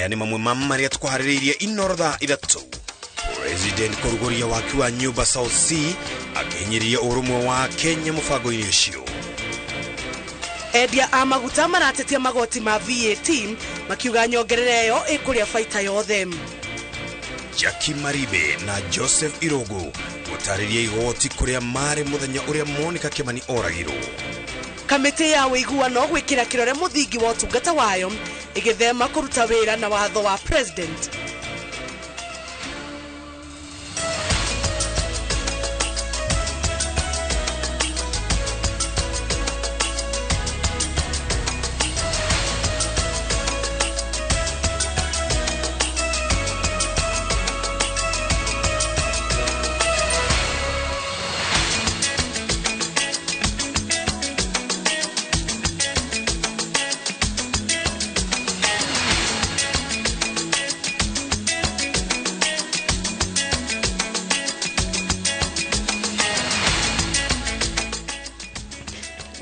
Maya nĩ mamwe ma marĩa tũkũharĩrĩirie Inoro thaa 3. President kũrugũria waki wa nyũmba South C akĩhinyĩrĩria ũrũmwe wa Kenya mũbango-inĩ ũcio. Endia a maguta maratetia magoti ma VAT makiuga nyongerera ĩyo ĩkũrĩa baita yothe. Jackie Maribe na Joseph Irogo gũtarĩria igoti kũrĩa marĩ mũthenya ũrĩa Monica Kimani oragirwo. Kamĩtĩ ya ũiguano gwĩkĩra kĩrore mũthingi wa ũtungata wayo ĩgĩthema kũruta wĩra na watho wa president.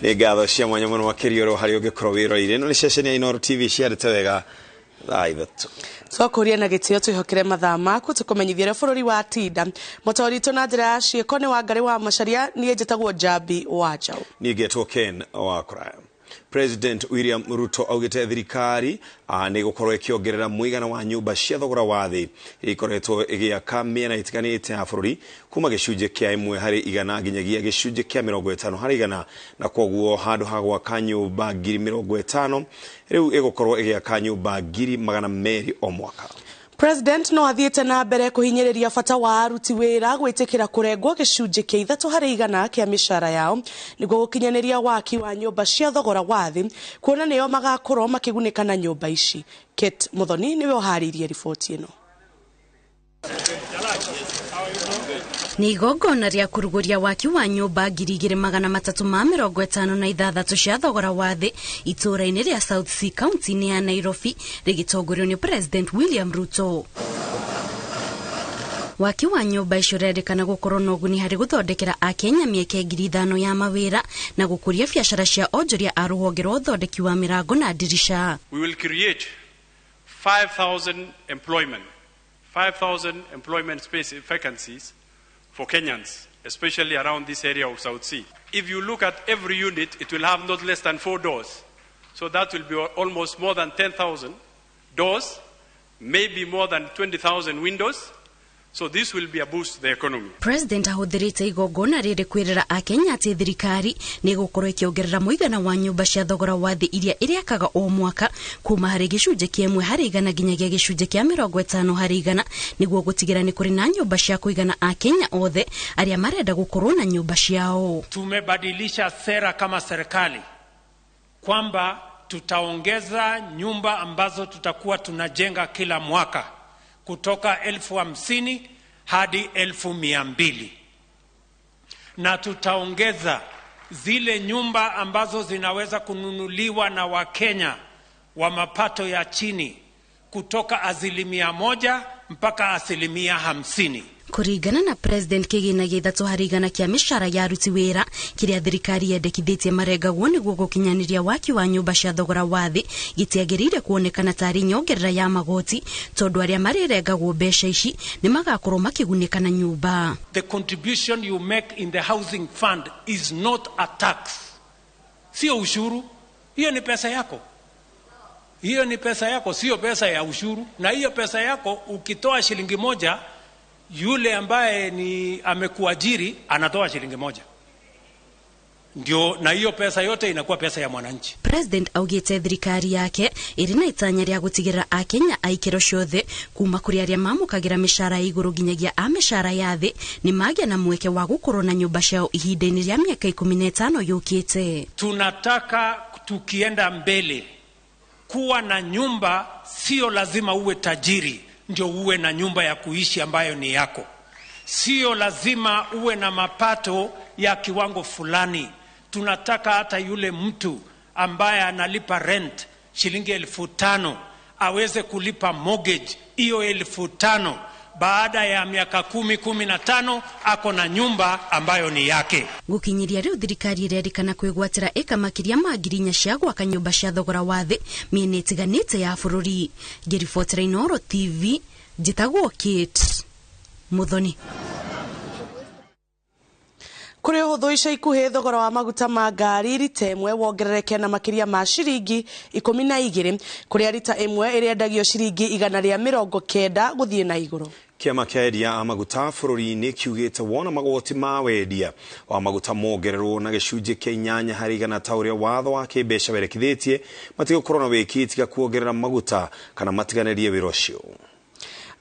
Nĩ ngatho cia mwanya mũno makĩria ũrĩa harĩa ũngĩkorwo wĩroreire. Ĩno nĩ ceceni ya Inooro TV ciarĩte wega thaa 3. Twakũria na gĩtĩo twĩhokere mathaa maku tũkũmenyithia ũrĩa bũrũri wa tinda. Mũtori witũ na njĩra ya ciĩko nĩ Wangarĩ wa Macharia, niĩ njĩtagwo Njambi wa Njaũ. Niĩ ngetwo Ken wa Kũraya. President William Ruto augĩte thirikari nĩ gũkorwo ĩkĩongerera mũigana wa nyũmba cia thogora wa thĩ iria ikoretwo ĩgĩaka mĩena ĩtiganĩte ya bũrũri kuma gĩcunjĩ kĩa 1% nginyagia gĩcunjĩ kĩa 50% na koguo handũ ha gwaka nyũmba 50,000 rĩu ĩgũkorwo ĩgĩaka nyũmba 200,000 o mwaka. President no athiĩte na mbere kũhinyĩrĩria bata wa aruti wĩra gwĩtĩkĩra kũrengwo gĩcunjĩ kĩa 3% kĩa mĩcara yao nĩguo gũkinyanĩria waki wa nyũmba cia thogora wa thĩ kuona nĩo magakorwo makĩgunĩka na nyũmba ici. Kate Muthoni nĩwe ũharĩirie riboti ĩno. Nĩ igongona rĩa kũrugũria waki wa nyũmba 2356 cia thogora wa thĩ itũũra-inĩ rĩa South C county-inĩ ya Nairobi rĩgĩtongorio nĩ President William Ruto. Waki wa nyũmba icio ũrerĩkana gũkorwo na ũguni harĩ gũthondekera Akenya mĩeke 5,000 ya mawĩra na gũkũria biacara cia onjoria a rũhonge rwa ũthondeki wa mĩrango na ndirica. We will create 5,000 employment, 5,000 employment space vacancies for Kenyans, especially around this area of South C. If you look at every unit, it will have not less than 4 doors. So that will be almost more than 10,000 doors, maybe more than 20,000 windows. So this will be a boost to the economy. President ahũthĩrĩte igongona rĩrĩ kwĩrĩra Akenya atĩ thirikari nĩ ĩgũkorwo ĩkĩongerera mũigana wa nyũmba cia thogora wa thĩ iria ĩrĩakaga o mwaka kuma harĩ gĩcunjĩ kĩa 1% nginyagia gĩcunjĩ kĩa 50% nĩguo gũtigĩra nĩ kũrĩ na nyũmba cia kũigana Akenya othe arĩa marenda gũkorwo na nyũmba ciao. Tumebadilisha sera kama serikali kwamba tutaongeza nyumba ambazo tutakuwa tunajenga kila mwaka kutoka 50,000 hadi 200,000, na tutaongeza zile nyumba ambazo zinaweza kununuliwa na Wakenya wa mapato ya chini kutoka 1% mpaka 50%. Kũringana na President kĩgĩna gĩa 3% kĩa mĩcara ya aruti wĩra kĩrĩa thirikari yendekithĩtie marengagwo nĩguo gũkinyanĩria waki wa nyũmba cia thogora wa thĩ gĩtiagĩrĩire kuonekana tarĩ nyongerera ya magoti tondũ arĩa marĩrengagwo mbeca ici nĩ magakorwo makĩgunĩka na nyũmba. The contribution you make in the housing fund is not a tax. Sio ushuru, hiyo ni pesa yako. Hiyo ni pesa yako, sio pesa ya ushuru. Na hiyo pesa yako ukitoa shilingi 1, yule ambaye ni amekuajiri anatoa shilingi 1. Ndio, na hiyo pesa yote inakuwa pesa ya mwananchi. President augĩte thirikari yake ĩrĩ na itanya rĩa gũtigĩrĩra Akenya a ikĩro ciothe kuma kũrĩ arĩa mamũkagĩra mĩcara ya igũrũ nginyagia a mĩcara ya thĩ nĩ magĩa na mweke wa gũkorwo na nyũmba ciao ihinda-inĩ rĩa mĩaka 15 yũkĩte. Tunataka tukienda mbele kuwa na nyumba, sio lazima uwe tajiri ndio uwe na nyumba ya kuishi ambayo ni yako. Sio lazima uwe na mapato ya kiwango fulani. Tunataka hata yule mtu ambaye analipa rent shilingi 5,000 aweze kulipa mortgage hiyo 5,000 baada ya miaka 10, 15 ako na nyumba ambayo ni yake. Gukinyiria riu thirikari irerikana kwigwatira eka makiria ma 4,000 cia gwaka nyumba cia thogora wa thi miena itiganite ya bururi. Ngiribotera Inooro TV, njitagwo Kate Muthoni. Kuri uhuthu ica ikuhi thogora wa maguta ma ngari rita ĩmwe wongerereke na makiria ma ciringi 12 kuria rita ĩmwe ĩrĩendagio ciringi 190 guthie na iguru. Kiama kia endia a maguta bũrũri-inĩ kiugĩte wona magoti ma wendia wa maguta mongererwo na gĩcunjĩ kĩa 8 harĩ igana ta ũrĩa watho wa kĩmbeca werekithĩtie matigũkorwo na wĩki tiga kuongerera maguta kana matiganĩrie wĩra ũcio.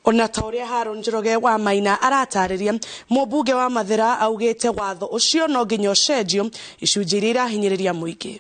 Ona ta ũrĩa Haron Njoroge wa Maina aratarĩria, mũmbunge wa Mathĩra augĩte watho ũcio no nginya ũcenjio icunjĩ iria irahinyĩrĩria mũingĩ.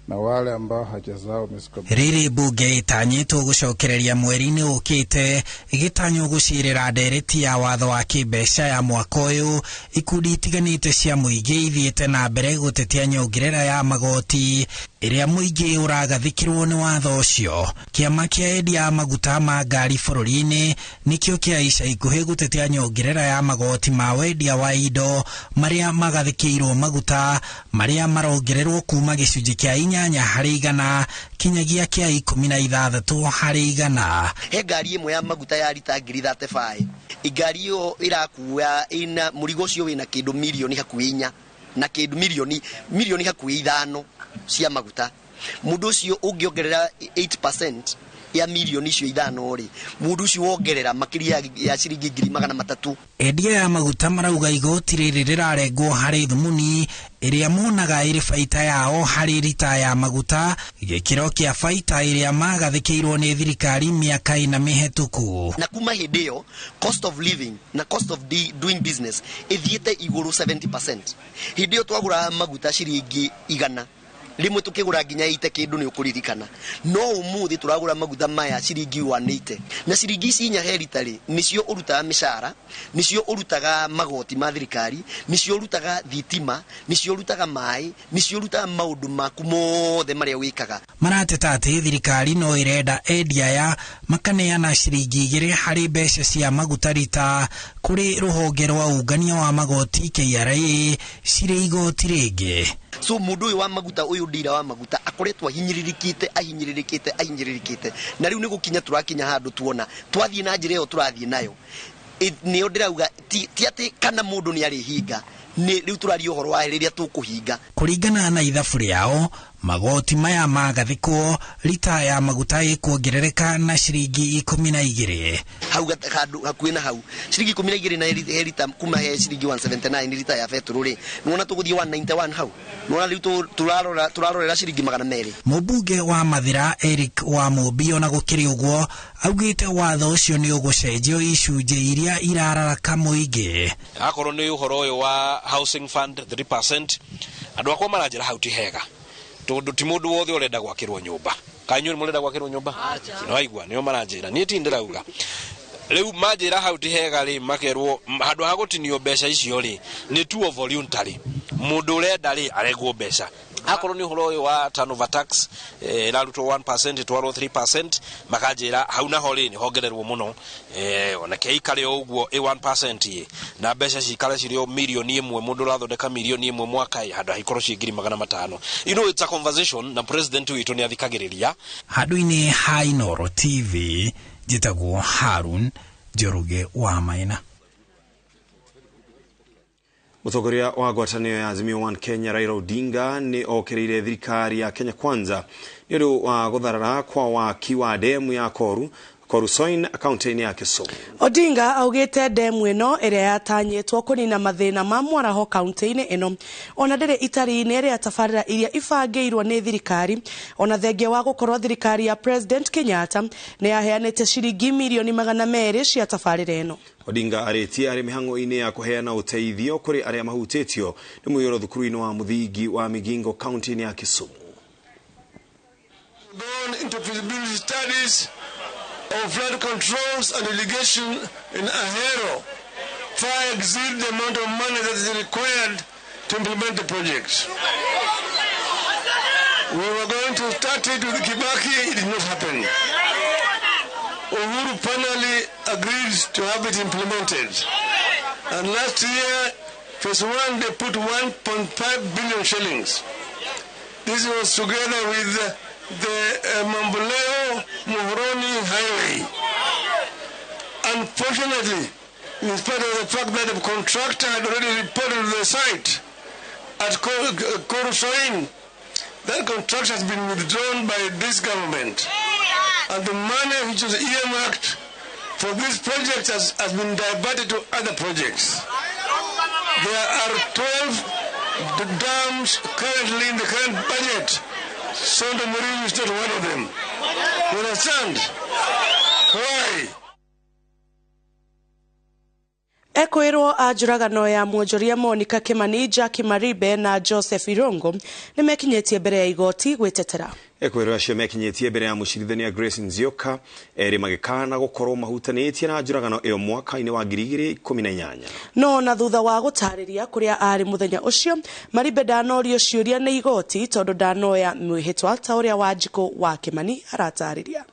Na wale ambao haja zao riri bunge itanyitwo gucokereria mweri-inĩ ũkĩte igĩtanywo gũcirĩra ndereti ya watho wa kĩmbeca ya mwaka ũyũ. Ikundi itiganĩte cia mũingĩ ithiĩte na mbere gũtetia nyongerera ya magoti ĩrĩa mũingĩ ũragathĩkĩrwo nĩ watho ũcio. Kĩama kĩa endia a maguta ma ngari bũrũri-inĩ nĩkĩo kĩa ica ikuhĩ gũtetia nyongerera ya magoti ma wendia wa indo marĩa magathĩkĩirwo maguta marĩa marongererwo kuma gĩcunjĩ kĩa 8 harĩ igana kinyagia kĩa 16 harĩ igana. He ngari ĩmwe ya maguta ya rita 35,000. Ngari ĩyo ĩrakua ina mũrigo ũcio wĩna kĩndũ mirioni hakuhĩ 4 na kĩndũ mirioni hakuhĩ 5 cia maguta. Mũndũ ũcio ũngĩongerera 8% ya mirioni icio 5 rĩ, mũndũ ũcio wongerera makĩria ya ciringi 300,000. Endia ya maguta marauga igoti rĩrĩ rĩrarengwo harĩ thumuni ĩrĩa monaga ĩrĩ baita yao harĩ rita ya maguta, gĩkĩro kĩa baita ĩrĩa magathĩkĩirwo nĩ thirikari mĩaka ĩna mĩhetũku. Na kuma hĩndĩ ĩyo cost of living na cost of doing business ĩthiĩte igũrũ 70%. Hĩndĩ ĩyo twagũraga maguta ciringi 100, rimwe tukigura nginya ite kindu ni ukuririkana, no umuthi turagura maguta maya ciringi 180 na ciringi ici inya he rita ri nicio urutaga mishara, nicio urutaga magoti ma thirikari, nicio urutaga thitima, nicio urutaga mai, nicio urutaga maundu maku mothe maria wikaga. Marateta ati thirikari no irenda endia ya makaneana ciringi 2 harĩ mbeca cia maguta rita kũrĩ rũhonge rwa ungania wa magoti KRA cirĩ igoti rĩngĩ. So mundu uyu wa maguta uyu ndira wa maguta akoretwo ahinyĩrĩrĩkĩte ahinyĩrĩrĩkĩte ahinyĩrĩrĩkĩte, na riu nĩ gũkinya tũrakinya handũ tuona twathiĩ na njĩra ĩyo tũrathiĩ nayo nĩyo ndĩrauga ti atĩ kana mũndũ nĩ arĩhinga, nĩ rĩu tũraria ũhoro wa rĩrĩa tũkũhinga. Kũringana na ithabu rĩao magoti maya magathĩkwo rita ya maguta ĩkuongerereka na ciringi 12 hau handũ hakuhĩ na hau ciringi 12 na he rita kuma he ciringi 179 rita ya betũrũ rĩ, nĩwona tũgũthiĩ 191 hau, nĩwona rĩu tũrarorera ciringi 200. Mũmbunge wa Mathĩra Eric wa Mũmbi ona gũkĩrĩ ũguo augĩte watho ũcio nĩ ũgũcenjio icunjĩ iria irararaka mũingĩ. Akorwo nĩ ũhoro ũyũ wa housing fund 3%, andũ akwa maranjĩra hau ti hega tondu ti mundu wothe urenda gwakirwo nyumba. Kanyu murenda gwakirwo nyumba? No aigua nio maranjira nie ti ndirauga riu manjira hau ti hega ri makerwo handu ha gutinio mbeca icio ri ni tu voluntary, mundu urenda ri aregwo mbeca. Akorwo ni uhoro uyu wa turnover tax irarutwo 1% itwarwo 3%, makanjira hau naho ri ni hongererwo muno, ona keikare o uguo 1% na mbeca cikare ciri o mirioni 1, mundu urathondeka mirioni 1 mwaka handu haikorwo ci 500,000. You know, it's a conversation na president witu ni athikagiriria. Handũ-inĩ ha Inooro TV njĩtagwo Harun Njoroge wa Maina. Mũtongoria wa ngwatanĩro ya Azimio One Kenya Raila Odinga nĩ okĩrĩire thirikari ya Kenya Kwanza nĩ ũndũ wa gũtharara kwa waki wa demu ya Koru Soin kaunti-inĩ ya Kisumu. Odinga augĩte demu ĩno ĩrĩa yatanyĩtwo kũnina mathĩna ma mwaraho kaunti-inĩ ĩno ona ndĩrĩ itari-inĩ rĩa tabarĩra iria ibangĩirwo nĩ thirikari, ona thengia wa gũkorwo thirikari ya President Kenyatta nĩ yaheanĩte ciringi mirioni 200 cia tabarĩra ĩno. Odinga arĩtie arĩ mĩhang'o-inĩ ya kũheana ũteithio kũrĩ arĩa mahutĩtio nĩ mũiyũro thukuru-inĩ wa mũthingi wa Migingo kaunti-inĩ ya Kisumu. Gone into feasibility studies of flood controls and irrigation in Ahero far exceed the amount of money that is required to implement the project. We were going to start it with Kibaki, it did not happen. Uhuru finally agreed to have it implemented. And last year, phase 1, they put 1.5 billion shillings. This was together with the Mamboleo Muhoroni Highway. Unfortunately, in spite of the fact that the contractor had already reported to the site at Korusoin, that contract has been withdrawn by this government. And the money which was earmarked for this project has been diverted to other projects. There are 12 dams currently in the current budget. Sondu Miriu is not one of them. You understand? Why? Ekwirwo a njũragano ya mwonjoria Monica Kimani, Jackie Maribe na Joseph Irongo nĩmekinyĩtie mbere ya igoti gwĩtetera. Ekwirwo acio mekinyĩtie mbere ya mũcirithania Grace Nzioka erĩ magĩkana gũkorwo mahutanĩtie na njũragano ĩyo mwaka-inĩ wa 2018. No na thutha wa gũtarĩria kũrĩa arĩ mũthenya ũcio, Maribe ndanorio ciũria nĩ igoti tondũ ndanoya mwĩhĩtwa ta ũrĩa Wanjikũ wa Kimani aratarĩria.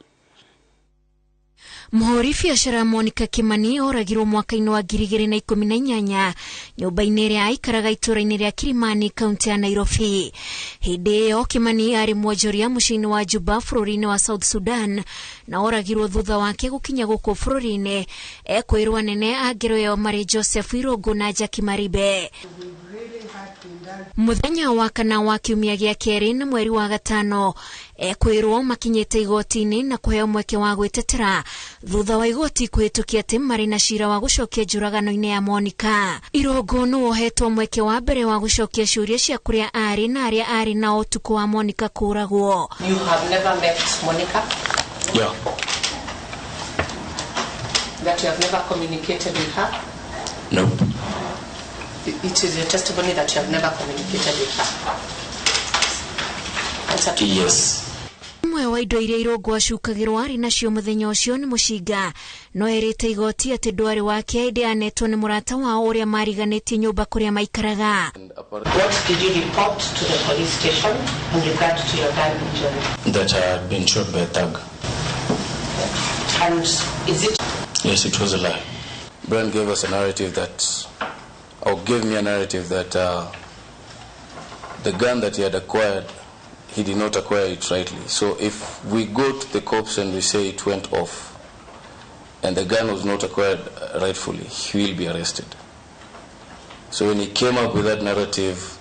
Mũhũri biacara Monica Kimani oragirwo mwaka-inĩ wa 2018 nyũmba-inĩ ĩrĩa aikaraga itũũra-inĩ rĩa Kilimani, kaunti ya Nairobi. Hĩndĩ ĩyo Kimani arĩ mwonjoria mũciĩ-inĩ wa Juba bũrũri-inĩ wa South Sudan na oragirwo thutha wake gũkinya gũkũ bũrũri-inĩ. Ekwĩrwo anene a ngero ĩyo marĩ Joseph Irungu na Jackie Maribe. Mũthenya wa kana wa kiumia gĩa kerĩ na mweri wa gatano ekwĩrwo makinyĩte igoti-inĩ na kũheo mweke wa gwĩtetera thutha wa igoti kũhĩtũkia atĩ marĩ na cira wa gũcokia njũragano-inĩ ya Monica. Irungu nĩ wohetwo mweke wa mbere wa gũcokia ciũria cia kũrĩa arĩ na arĩa arĩ nao ũtukũ wa Monica kũũragwo. You have never met Monica? Yeah. That you have never communicated with her? No. It is your testimony that you have never communicated with her. Answer to Yes. Ũmwe wa indo iria Irungu acukagĩrwo arĩ nacio mũthenya ũcio nĩ mũcinga, no erĩte igoti atĩ ndwarĩ wake ĩndĩ anetwo nĩ mũrata wao ũrĩa mariganĩtie nyũmba kũrĩa maikaraga. What did you report to the police station in regard to your gun injury? That I had been shot by a thug. And is it? Yes, it was a lie. Brian gave us a narrative that, or gave me a narrative that the gun that he had acquired, he did not acquire it rightly. So if we go to the cops and we say it went off and the gun was not acquired rightfully, he will be arrested. So when he came up with that narrative,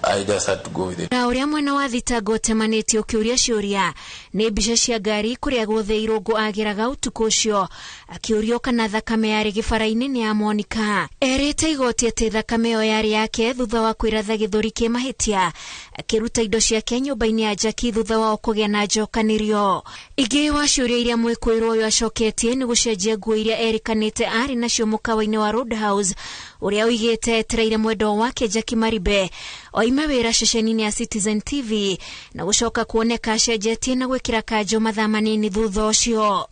I just had to go with it. Na ũrĩa mwena wa thitango ũtemanĩtie ũkĩũria ciũria nĩ mbica cia ngari kũrĩa guothe Irungu ageraga ũtukũ ũcio, akĩũrio kana thakame yarĩ gĩbara-inĩ nĩ ya Monica. Erĩte igoti atĩ thakame ĩyo yarĩ yake thutha wa kwĩratha gĩthũri kĩ mahĩtia, akĩruta indo ciake nyũmba-inĩ ya Jackie thutha wao kũgĩa na njokanĩrio. Ingĩ wa ciũria iria mwĩkũĩrwo ũyũ acoketie nĩ gũcenjia nguo iria erĩkanĩte arĩ nacio mũkawa-inĩ wa Roadhouse ũrĩa oigĩte etereire mwendwa wake Jackie Maribe oime wĩra ceceni-inĩ ya Citizen TV na gũcoka kuoneka acenjetie na gwĩkĩra kanjũ mathaa manini thutha ũcio.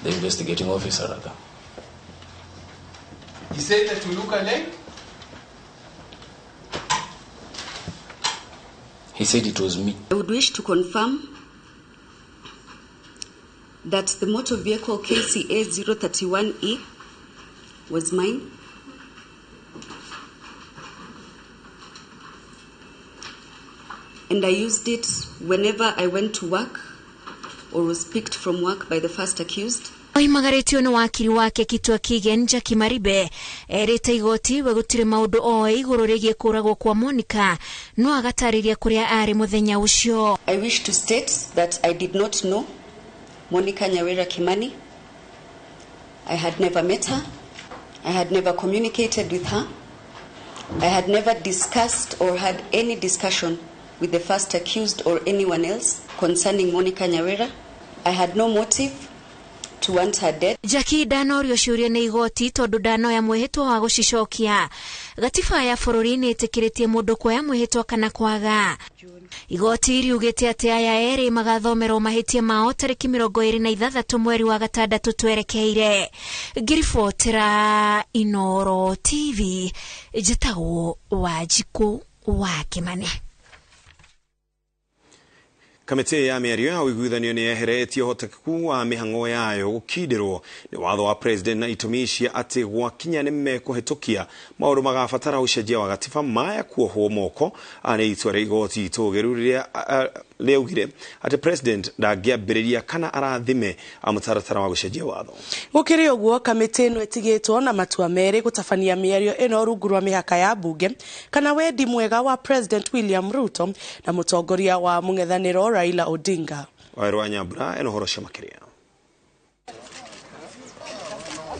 The investigating officer rather. He said that you look alike? He said it was me. I would wish to confirm that the motor vehicle KCA 031E was mine. And I used it whenever I went to work or was picked from work by the first accused. Oimagarĩtio nĩ wakiri wake Kitwa Kigen, Jackie Maribe erĩte igoti we gũtirĩ maũndũ oĩ igũrũ rĩgiĩ kũũragwo kwa Monica, no agatarĩria kũrĩa arĩ mũthenya ũcio. I wish to state that I did not know Monica Nyawira Kimani. I had never met her. I had never communicated with her. I had never discussed or had any discussion with the first accused or anyone else concerning Monica Nyawira. I had no motive to want her dead. Jackie ndanorio ciũria nĩ igoti tondũ ndanoya mwĩhĩtwa wa gũcicokia. Gatiba ya bũrũri nĩ ĩtĩkĩrĩtie mũndũ kuoya mwĩhĩtwa kana kwaga. Igoti riugĩte atĩ aya erĩ magathomerwo mahĩtia mao tarĩki 26 mweri wa gatandatũ twerekeire. Ngĩribotera Inooro TV, njĩtagwo Wanjikũ wa Kimani. Kamĩtĩ ya mĩario ya ũiguithanio nĩ yeheretie ũhotekeku wa mĩhang'o yayo gũkindĩrwo nĩ watho wa president na itũmi cia atĩ gwakinya nĩ mekũhĩtũkia maũndũ magabatara ũcenjia wa gatiba maya kuohwo moko nĩ itua rĩa igoti itũgĩru rĩrĩa rĩaugire atĩ president ndangĩambĩrĩria kana arathime mũtaratara wa gũcenjia watho. Gũkĩrĩ ũguo kamĩtĩ ĩno ĩtigĩtwo na matua merĩ gũtabania mĩario ĩno rungu rwa mĩhaka ya mbunge kana wendi mwega wa President William Ruto na mũtongoria wa mũng'ethanĩro Raila Odinga. Waweru wa Nyambura ena ũhoro ũcio makĩria.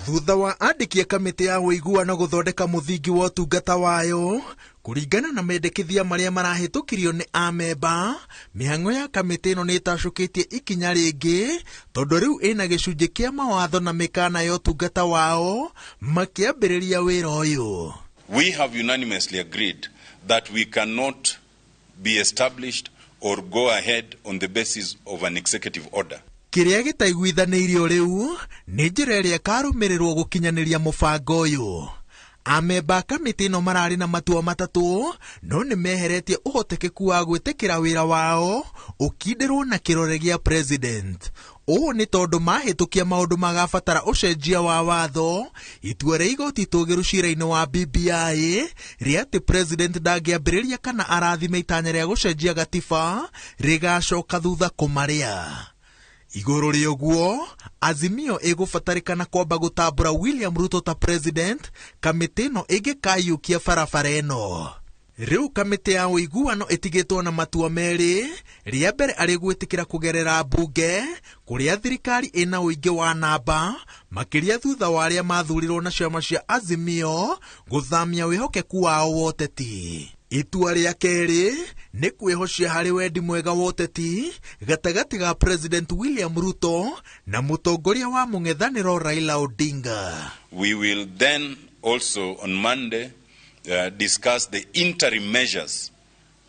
Thutha wa andĩki a kamĩtĩ ya ũiguano gũthondeka mũthingi wa ũtungata wayo kũringana na mendekithia marĩa marahĩtũkirio nĩ amemba, mĩhang'o ya kamĩtĩ ĩno nĩ ĩtacũkĩtie ikinya rĩngĩ tondũ rĩu ĩna gĩcunjĩ kĩa mawatho na mĩkana ya ũtungata wao makĩambĩrĩria wĩra ũyũ. We have unanimously agreed that we cannot be established or go ahead on the basis of an executive order. Kĩrĩa gĩtaiguithanĩirio rĩu nĩ njĩra ĩrĩa ĩkarũmĩrĩrwo gũkinyanĩria mũbango ũyũ. Amemba a kamĩtĩ ĩno mararĩ na matua matatũ no nĩ meheretie ũhotekeku wa gwĩtĩkĩra wĩra wao ũkindĩrwo na kĩrore gĩa president. Ũũ nĩ tondũ mahĩtũkia maũndũ magabatara ũcenjia wa watho, itua rĩa igoti itũgĩru cira-inĩ wa BBI rĩa atĩ president ndangĩambĩrĩria kana arathime itanya rĩa gũcenjia gatiba rĩgacoka thutha kũmarĩa. Igũrũ rĩa ũguo, Azimio ĩgũbatarĩkana kwamba gũtambũra William Ruto ta president kamĩtĩ ĩno ĩngĩkaiyũkia barabara ĩno. Rĩu kamĩtĩ ya ũiguano ĩtigĩtwo na matua merĩ, rĩa mbere arĩ gwĩtĩkĩra kũgerera mbunge kũrĩa thirikari ĩna ũingĩ wa namba makĩria thutha wa arĩa mathurirwo na ciama cia Azimio gũthamia wĩhokeku wao wa ũteti. Itua rĩa kerĩ nĩ kwĩhocia harĩ wendi mwega wa ũteti gatagatĩ ga President William Ruto na mũtongoria wa mũng'ethanĩro Raila Odinga. We will then also on Monday discuss the interim measures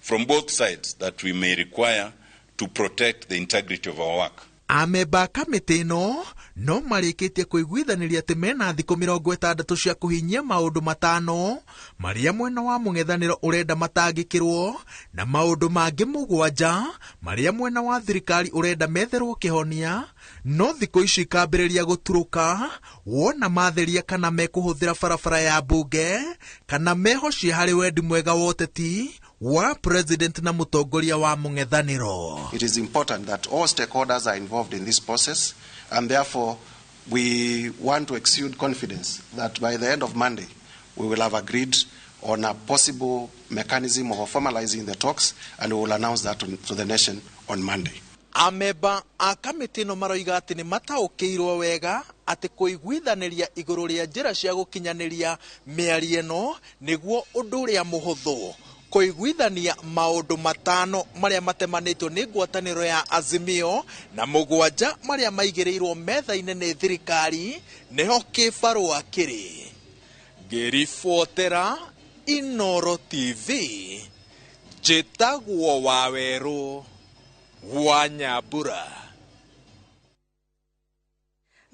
from both sides that we may require to protect the integrity of our work. Amemba a kamĩtĩ ĩno no marĩkĩtie kũiguithanĩria atĩ mena thikũ 60 cia kũhinyia maũndũ matano marĩa mwena wa mũng'ethanĩro ũrenda matangĩkĩrwo na maũndũ mangĩ 7 marĩa mwena wa thirikari ũrenda metherwo kĩhonia, no thikũ ici ikambĩrĩria gũturũka wona matheria kana mekũhũthĩra barabara ya mbunge kana mehocie harĩ wendi mwega wa ũteti wa president na mũtongoria wa mũng'ethanĩro. It is important that all stakeholders are involved in this process, and therefore we want to exude confidence that by the end of Monday we will have agreed on a possible mechanism of formalizing the talks, and we will announce that to the nation on Monday. Amemba a kamĩtĩ ĩno maroiga atĩ nĩ mataũkĩirwo wega atĩ kũiguithanĩria igũrũ rĩa njĩra cia gũkinyanĩria mĩario ĩno nĩguo ũndũ ũrĩa mũhũthũ. Kũiguithania maũndũ matano marĩa matemanĩtio nĩ ngwatanĩro ya Azimio na 7 marĩa maigĩrĩirwo metha-inĩ nĩ thirikari nĩho kĩbarũa kĩrĩ. Ngĩribotera Inooro TV, njĩtagwo Wawerũ wa Nyambura.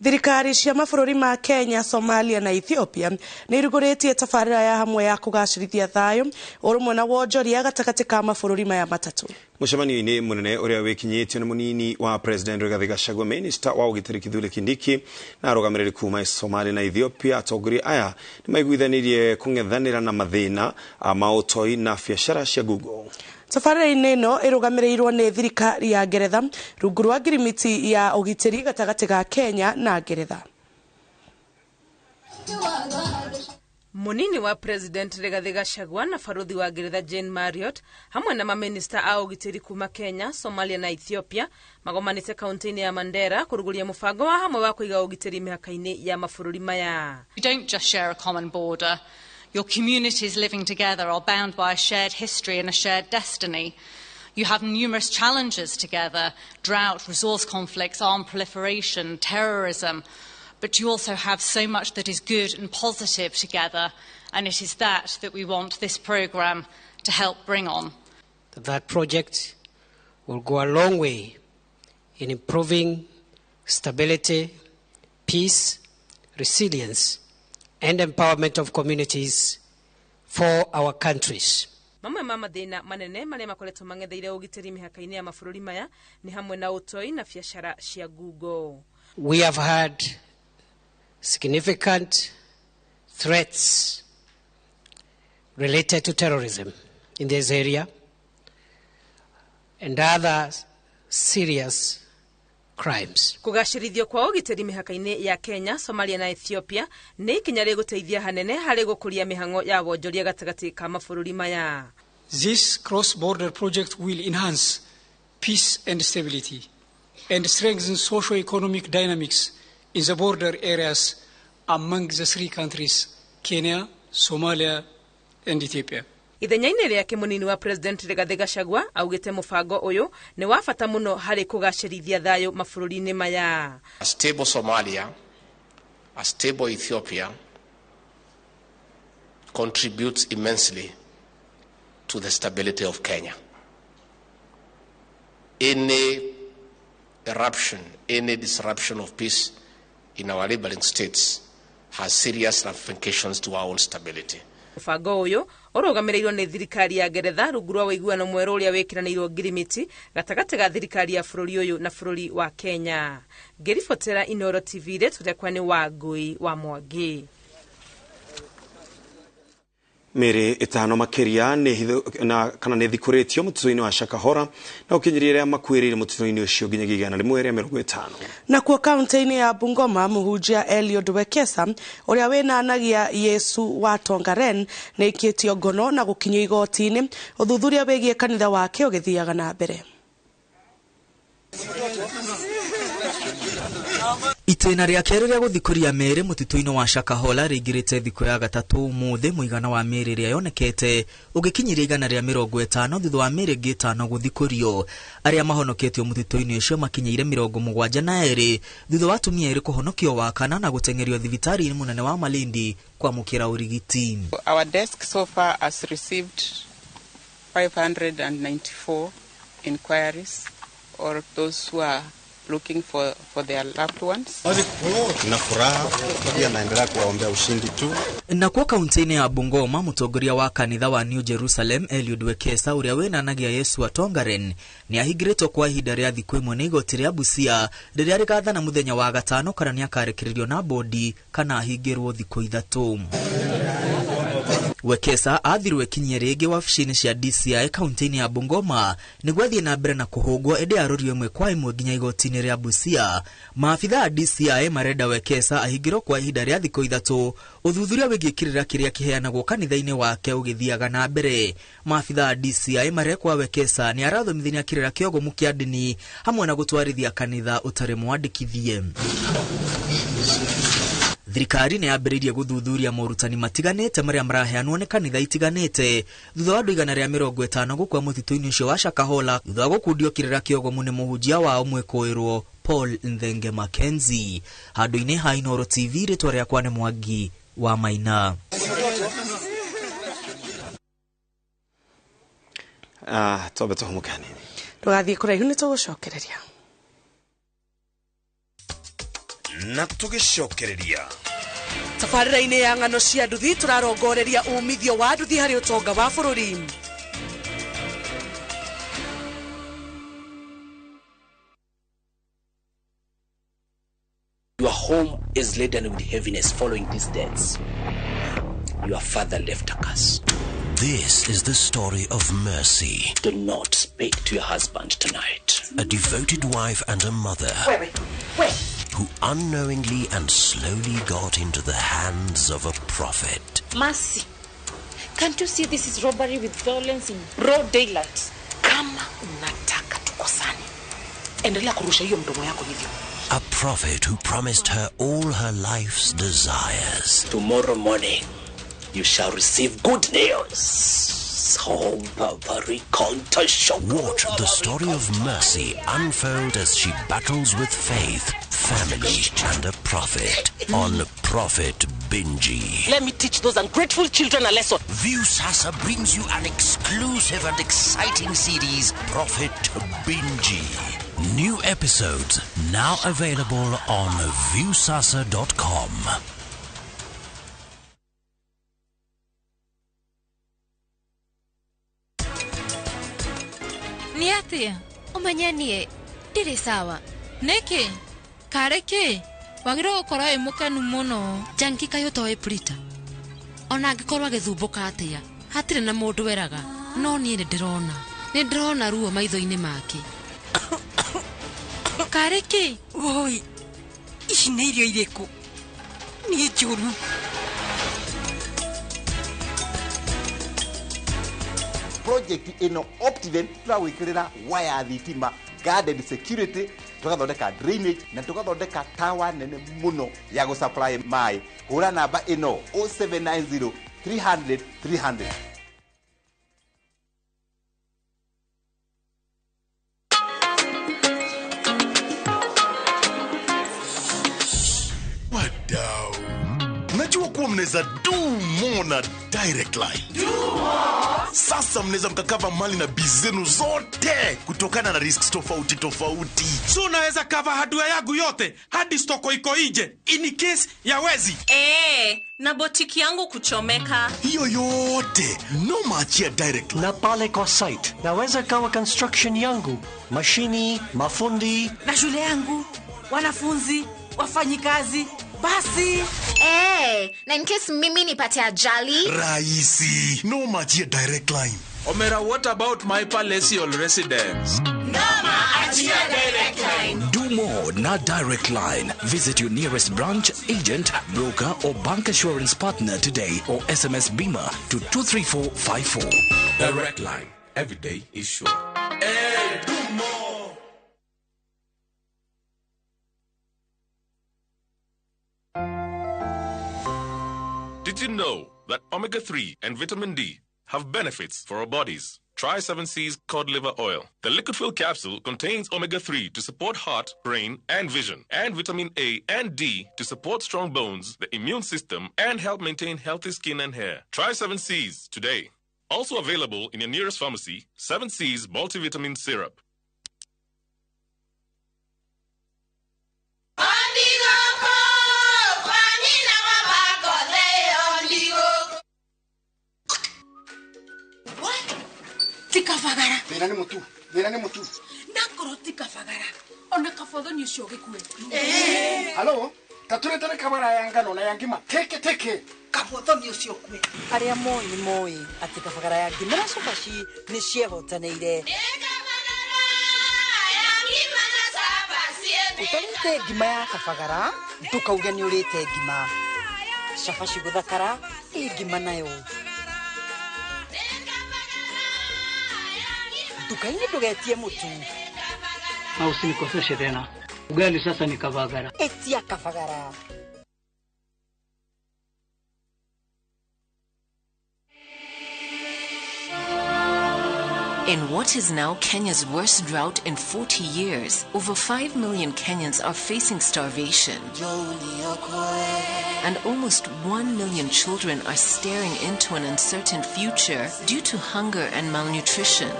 Thirikari cia mabũrũri ma Kenya, Somalia na Ethiopia nĩ irugũrĩtie tabarĩra ya hamwe ya kũgacĩrithia thayũ, ũrũmwe na wonjoria gatagatĩ ka mabũrũri maya matatũ. Mũcemanio-inĩ mũnene ũrĩa wĩkinyĩtio nĩ mũnini wa President Rigathi Gachagua, Minister wa ũgitĩri Kithure Kindiki na arũgamĩrĩri kuma Somalia na Ethiopia, atongoria aya nĩ maiguithanirie kũng'ethanĩra na mathĩna ma ũtoi na biacara cia Google. Tabarĩra-inĩ ĩno ĩrũgamĩrĩirwo nĩ thirikari ya Ngeretha rungu rwa ngirimiti ya ũgitĩri gatagatĩ ga Kenya na Ngeretha. Munini wa President Rigathi Gachagua na baruthi wa Ngeretha Jane Marriott hamwe na maminista a ũgitĩri kuma Kenya, Somalia na Ethiopia magomanĩte kaunti-inĩ ya Mandera kũrugũria mũbango wa hamwe wa kũiga ũgitĩri mĩhaka-inĩ ya mabũrũri maya. You don't just share a common border. Your communities living together are bound by a shared history and a shared destiny. You have numerous challenges together: drought, resource conflicts, armed proliferation, terrorism. But you also have so much that is good and positive together, and it is that we want this programme to help bring on. That project will go a long way in improving stability, peace, resilience, and empowerment of communities for our countries. Mamwe ma mathĩna manene marĩa makoretwo mang'etheire ũgitĩri mĩhaka-inĩ ya mabũrũri maya nĩ hamwe na ũtoi na biacara cia ngungo. We have had significant threats related to terrorism in this area and other serious crimes. Kũgacĩrithio kwa ũgitĩri mĩhaka-inĩ ya Kenya, Somalia na Ethiopia nĩ ikinya rĩgũteithia hanene harĩ gũkũria mĩhang'o ya wonjoria gatagatĩ ka mabũrũri maya. This cross-border project will enhance peace and stability and strengthen socio-economic dynamics in the border areas among the three countries, Kenya, Somalia and Ethiopia. Ithenya-inĩ rĩake mũnini wa President Rigathi Gachagua augĩte mũbango ũyũ nĩ wa bata mũno harĩ kũgacĩrithia thayũ mabũrũri-inĩ maya. A stable Somalia, a stable Ethiopia contributes immensely to the stability of Kenya. Any eruption, any disruption of peace in our neighboring states has serious ramifications to our own stability. Mũbango ũyũ ũrũgamĩrĩirwo nĩ thirikari ya Ngeretha rungu rwa ũiguano mwerũ ũrĩa wĩkĩranĩirwo ngirimiti gatagatĩ ga thirikari ya bũrũri ũyũ na bũrũri wa Kenya. Ngĩribotera Inooro TV rĩtwa rĩakwa nĩ Wangũi wa Mwangi. Mĩĩrĩ ĩtano makĩria na kana nĩ thikũrĩtio mũtitũ-inĩ wa Shakahola na ũkinyĩria arĩa makuĩrĩire mũtitũ-inĩ ũcio nginyagia 150. Nakuo kaunti-inĩ ya Bungoma mũhunjia Eliud Wekesa ũrĩa wĩnanagia Yesu wa Tongaren nĩ aikĩtio ngono na gũkinyio igoti-inĩ. Ũthuthuria wĩgiĩ kanitha wake ũgĩthiaga na mbere. Itĩna rĩa kerĩ rĩa gũthikũria mĩĩrĩ mũtitũ-inĩ wa Shakahola rĩingĩrĩte thikũ ya gatatũ ũmũthĩ, mũigana wa mĩĩrĩ ĩrĩa yonekete ũgĩkinyĩria 150 thutha wa mĩĩrĩ ĩngĩ 5 gũthikũrio. Arĩa mahonoketio mũtitũ-inĩ ũcio makinyĩire 72 thutha wa atumia erĩ kũhonokio wakana na gũteng'erio thibitarĩ-inĩ mũnene wa Malindi kwamũkĩra ũrigiti. Our desk so far has received 594 inquiries or those who are looking for their loved ones. Na furaha pia naendelea kuwaombea ushindi tu. Na kwa kaunti-inĩ ya Bungoma mũtongoria wa kanitha wa New Jerusalem Eliud Wekesa ũrĩa wĩnanagia Yesu wa Tongaren nĩ ahingĩrĩtwo kwa ihinda rĩa thikũ ĩmwe nĩ igoti rĩa Busia rĩrĩa rĩgathana mũthenya wa gatano kana nĩ akarekererio na bodi kana ahingĩrwo thikũ 3. Wekesa athirwe kinyie rĩngĩ wabici-inĩ cia DCI kaunti-inĩ ya Bungoma nĩguo athiĩ na mbere na kũhũngwo ĩndĩ arorio ĩmwe kwa ĩmwe nginya igoti-inĩ rĩa Busia. Maabitha a DCI marenda Wekesa ahingĩrwo kwa ihinda rĩa thikũ 3 ũthuthuria wĩgiĩ kĩrĩra kĩrĩa kĩheanagwo kanitha-inĩ wake ũgĩthiaga na mbere. Maabitha a DCI marekwa Wekesa nĩ arathomithania kĩrĩra kĩogomu kĩa ndini hamwe na gũtwarithia kanitha ũtarĩ mwandĩkithie. Thirikari nĩ yambĩrĩirie gũthuthuria morutani matiganĩte marĩa maraheanwo nĩ kanitha itiganĩte thutha wa andũ 150 gũkua mũtitũ-inĩ ũcio wa Shakahola thutha wa gũkundio kĩrĩra kĩogomu nĩ mũhunjia wao mwĩkũĩrwo Paul Nthenge Mackenzie. Handũ-inĩ ha Inooro TV rĩtwa rĩakwa nĩ Mwangi wa Maina. Twambe tũhũmũke hanini. Ndũgathiĩ kũraihu nĩ tũgũcokereria. Na tũgĩcokereria tabarĩra-inĩ ya ng'ano cia nduthi tũrarongoreria umithio wa nduthi harĩ ũtonga wa bũrũri. Your home is laden with heaviness following these deaths. Your father left a curse. This is the story of mercy. Do not speak to your husband tonight. A devoted wife and a mother. Wait. Who unknowingly and slowly got into the hands of a prophet. Mercy, can't you see this is robbery with violence in broad daylight? Kama unataka tukosane, endelea kurusha hiyo mdomo yako hivyo. A prophet who promised her all her life's desires. Tomorrow morning, you shall receive good news. Watch the story of Mercy unfold as she battles with faith, family, and a prophet on Prophet Binji. Let me teach those ungrateful children a lesson. Viusasa brings you an exclusive and exciting series, Prophet Binji. New episodes now available on viusasa.com. Atia umenye nie ndiri sawa niki kare ki wagirwo gukorwo wi mukenu muno Janki kayo toĩ Prita ona angikorwo agĩthumbũka atĩa hatirĩ na mũndũ weraga no niĩ nĩ ndĩrona ruo maitho-inĩ make kare ki woi ici nĩ irio irĩkũ nĩ njũru. Project ino Optiven turawikirira waya thitima, guarded security, tugathondeka drainage na tugathondeka tower nene muno ya go supply mai. Hura namba ino 0790 300 300. Wadau, najua kuwa mnaweza do more na Direct Line. Do more. Sasa mnaweza mkakava mali na bizenu zote kutokana na risks tofauti tofauti. So naweza cover hardware yangu yote hadi stoko iko nje in case ya wezi. Na botiki yangu kuchomeka. Hiyo yote no maachia Direct Line. Na pale kwa site naweza kawa construction yangu, mashini, mafundi na shule yangu, wanafunzi, wafanyikazi. Basi. Na in case mimi nipate ajali. Raisi, no machia Direct Line. Omera, what about my palatial residence? Noma achia Direct Line. Do more na Direct Line. Visit your nearest branch, agent, broker or bank assurance partner today or SMS BIMA to 23454. Direct Line. Every day is sure. Hey, do more. Did you know that omega-3 and vitamin D have benefits for our bodies? Try 7C's cod liver oil. The liquid fill capsule contains omega-3 to support heart, brain, and vision, and vitamin A and D to support strong bones, the immune system, and help maintain healthy skin and hair. Try 7C's today. Also available in your nearest pharmacy, 7C's multivitamin syrup. Tikafagara. Thina ni mutu. Thina ni mutu. Nakoro tikafagara. Ona kafodho ni ucio gikue. Halo, taturetere kamera ya ngano na ya ngima. Teke teke. Kafodho ni ucio kue. Aria moi ni moi ati kabagara ya ngima na cabaci ni ciehotanĩire. Ũtarĩte ngima ya kabagara ndũkauge nĩ ũrĩte ngima. Cabaci gũthakara ĩ ngima nayo. Nduka-inĩ ndũgetie mũtu. Na usinikoseshe tena. Ugali sasa ni kabagara. Etia kabagara. In what is now Kenya's worst drought in 40 years, over 5 million Kenyans are facing starvation. And almost 1 million children are staring into an uncertain future due to hunger and malnutrition.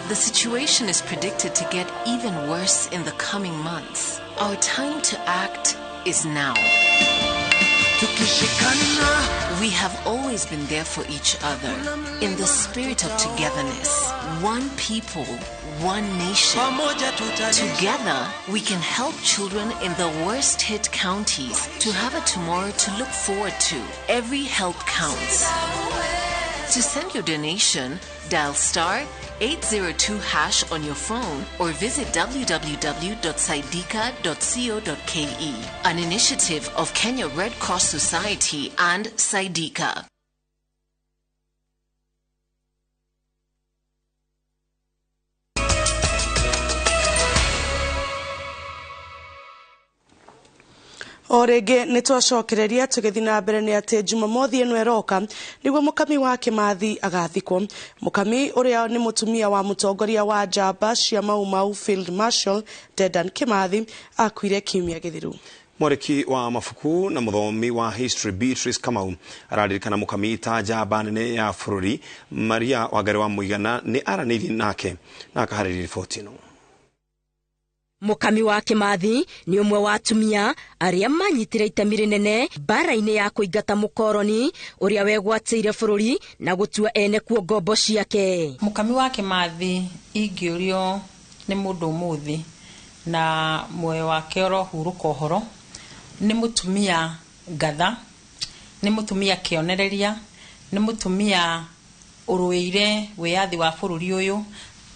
The situation is predicted to get even worse in the coming months. Our time to act is now. We have always been there for each other in the spirit of togetherness. One people, one nation. Together, we can help children in the worst hit counties to have a tomorrow to look forward to. Every help counts. To send your donation, dial star 802# on your phone or visit www.saidika.co.ke. An initiative of Kenya Red Cross Society and Saidika. O rĩngĩ nĩ twacokereria tũgĩthiĩ na mbere nĩ atĩ Jumamothi ĩno ĩroka nĩguo Mũkami wa Kĩmathi agathikwo. Mũkami ũrĩa nĩ mũtumia wa mũtongoria wa njamba cia Mau Mau Field Marshal Dedan Kĩmathi akuire kiumia gĩthiru. Mwandĩki wa mabuku na mũthomi wa history Beatrice Kamau araririkana Mũkami ta njamba nene ya bũrũri. Maria Wangari wa Mũigana nĩ aranĩirie nake na akaharĩria riboti ĩno. Mukami wa Kimathi ni umwe wa atumia aria manyitire itemi rinene mbara-ini ya kuingata mukoroni uria wegwatire bururi na gutua ene kuo ngombo ciake. Mukami wa Kimathi ingĩũrio nĩ mũndũ ũmũthĩ na muoyo wake ũrohurũka ũhoro, nĩ mũtumia ngatha, nĩ mũtumia kĩonereria, nĩ mũtumia ũrũĩire wĩyathi wa bũrũri ũyũ.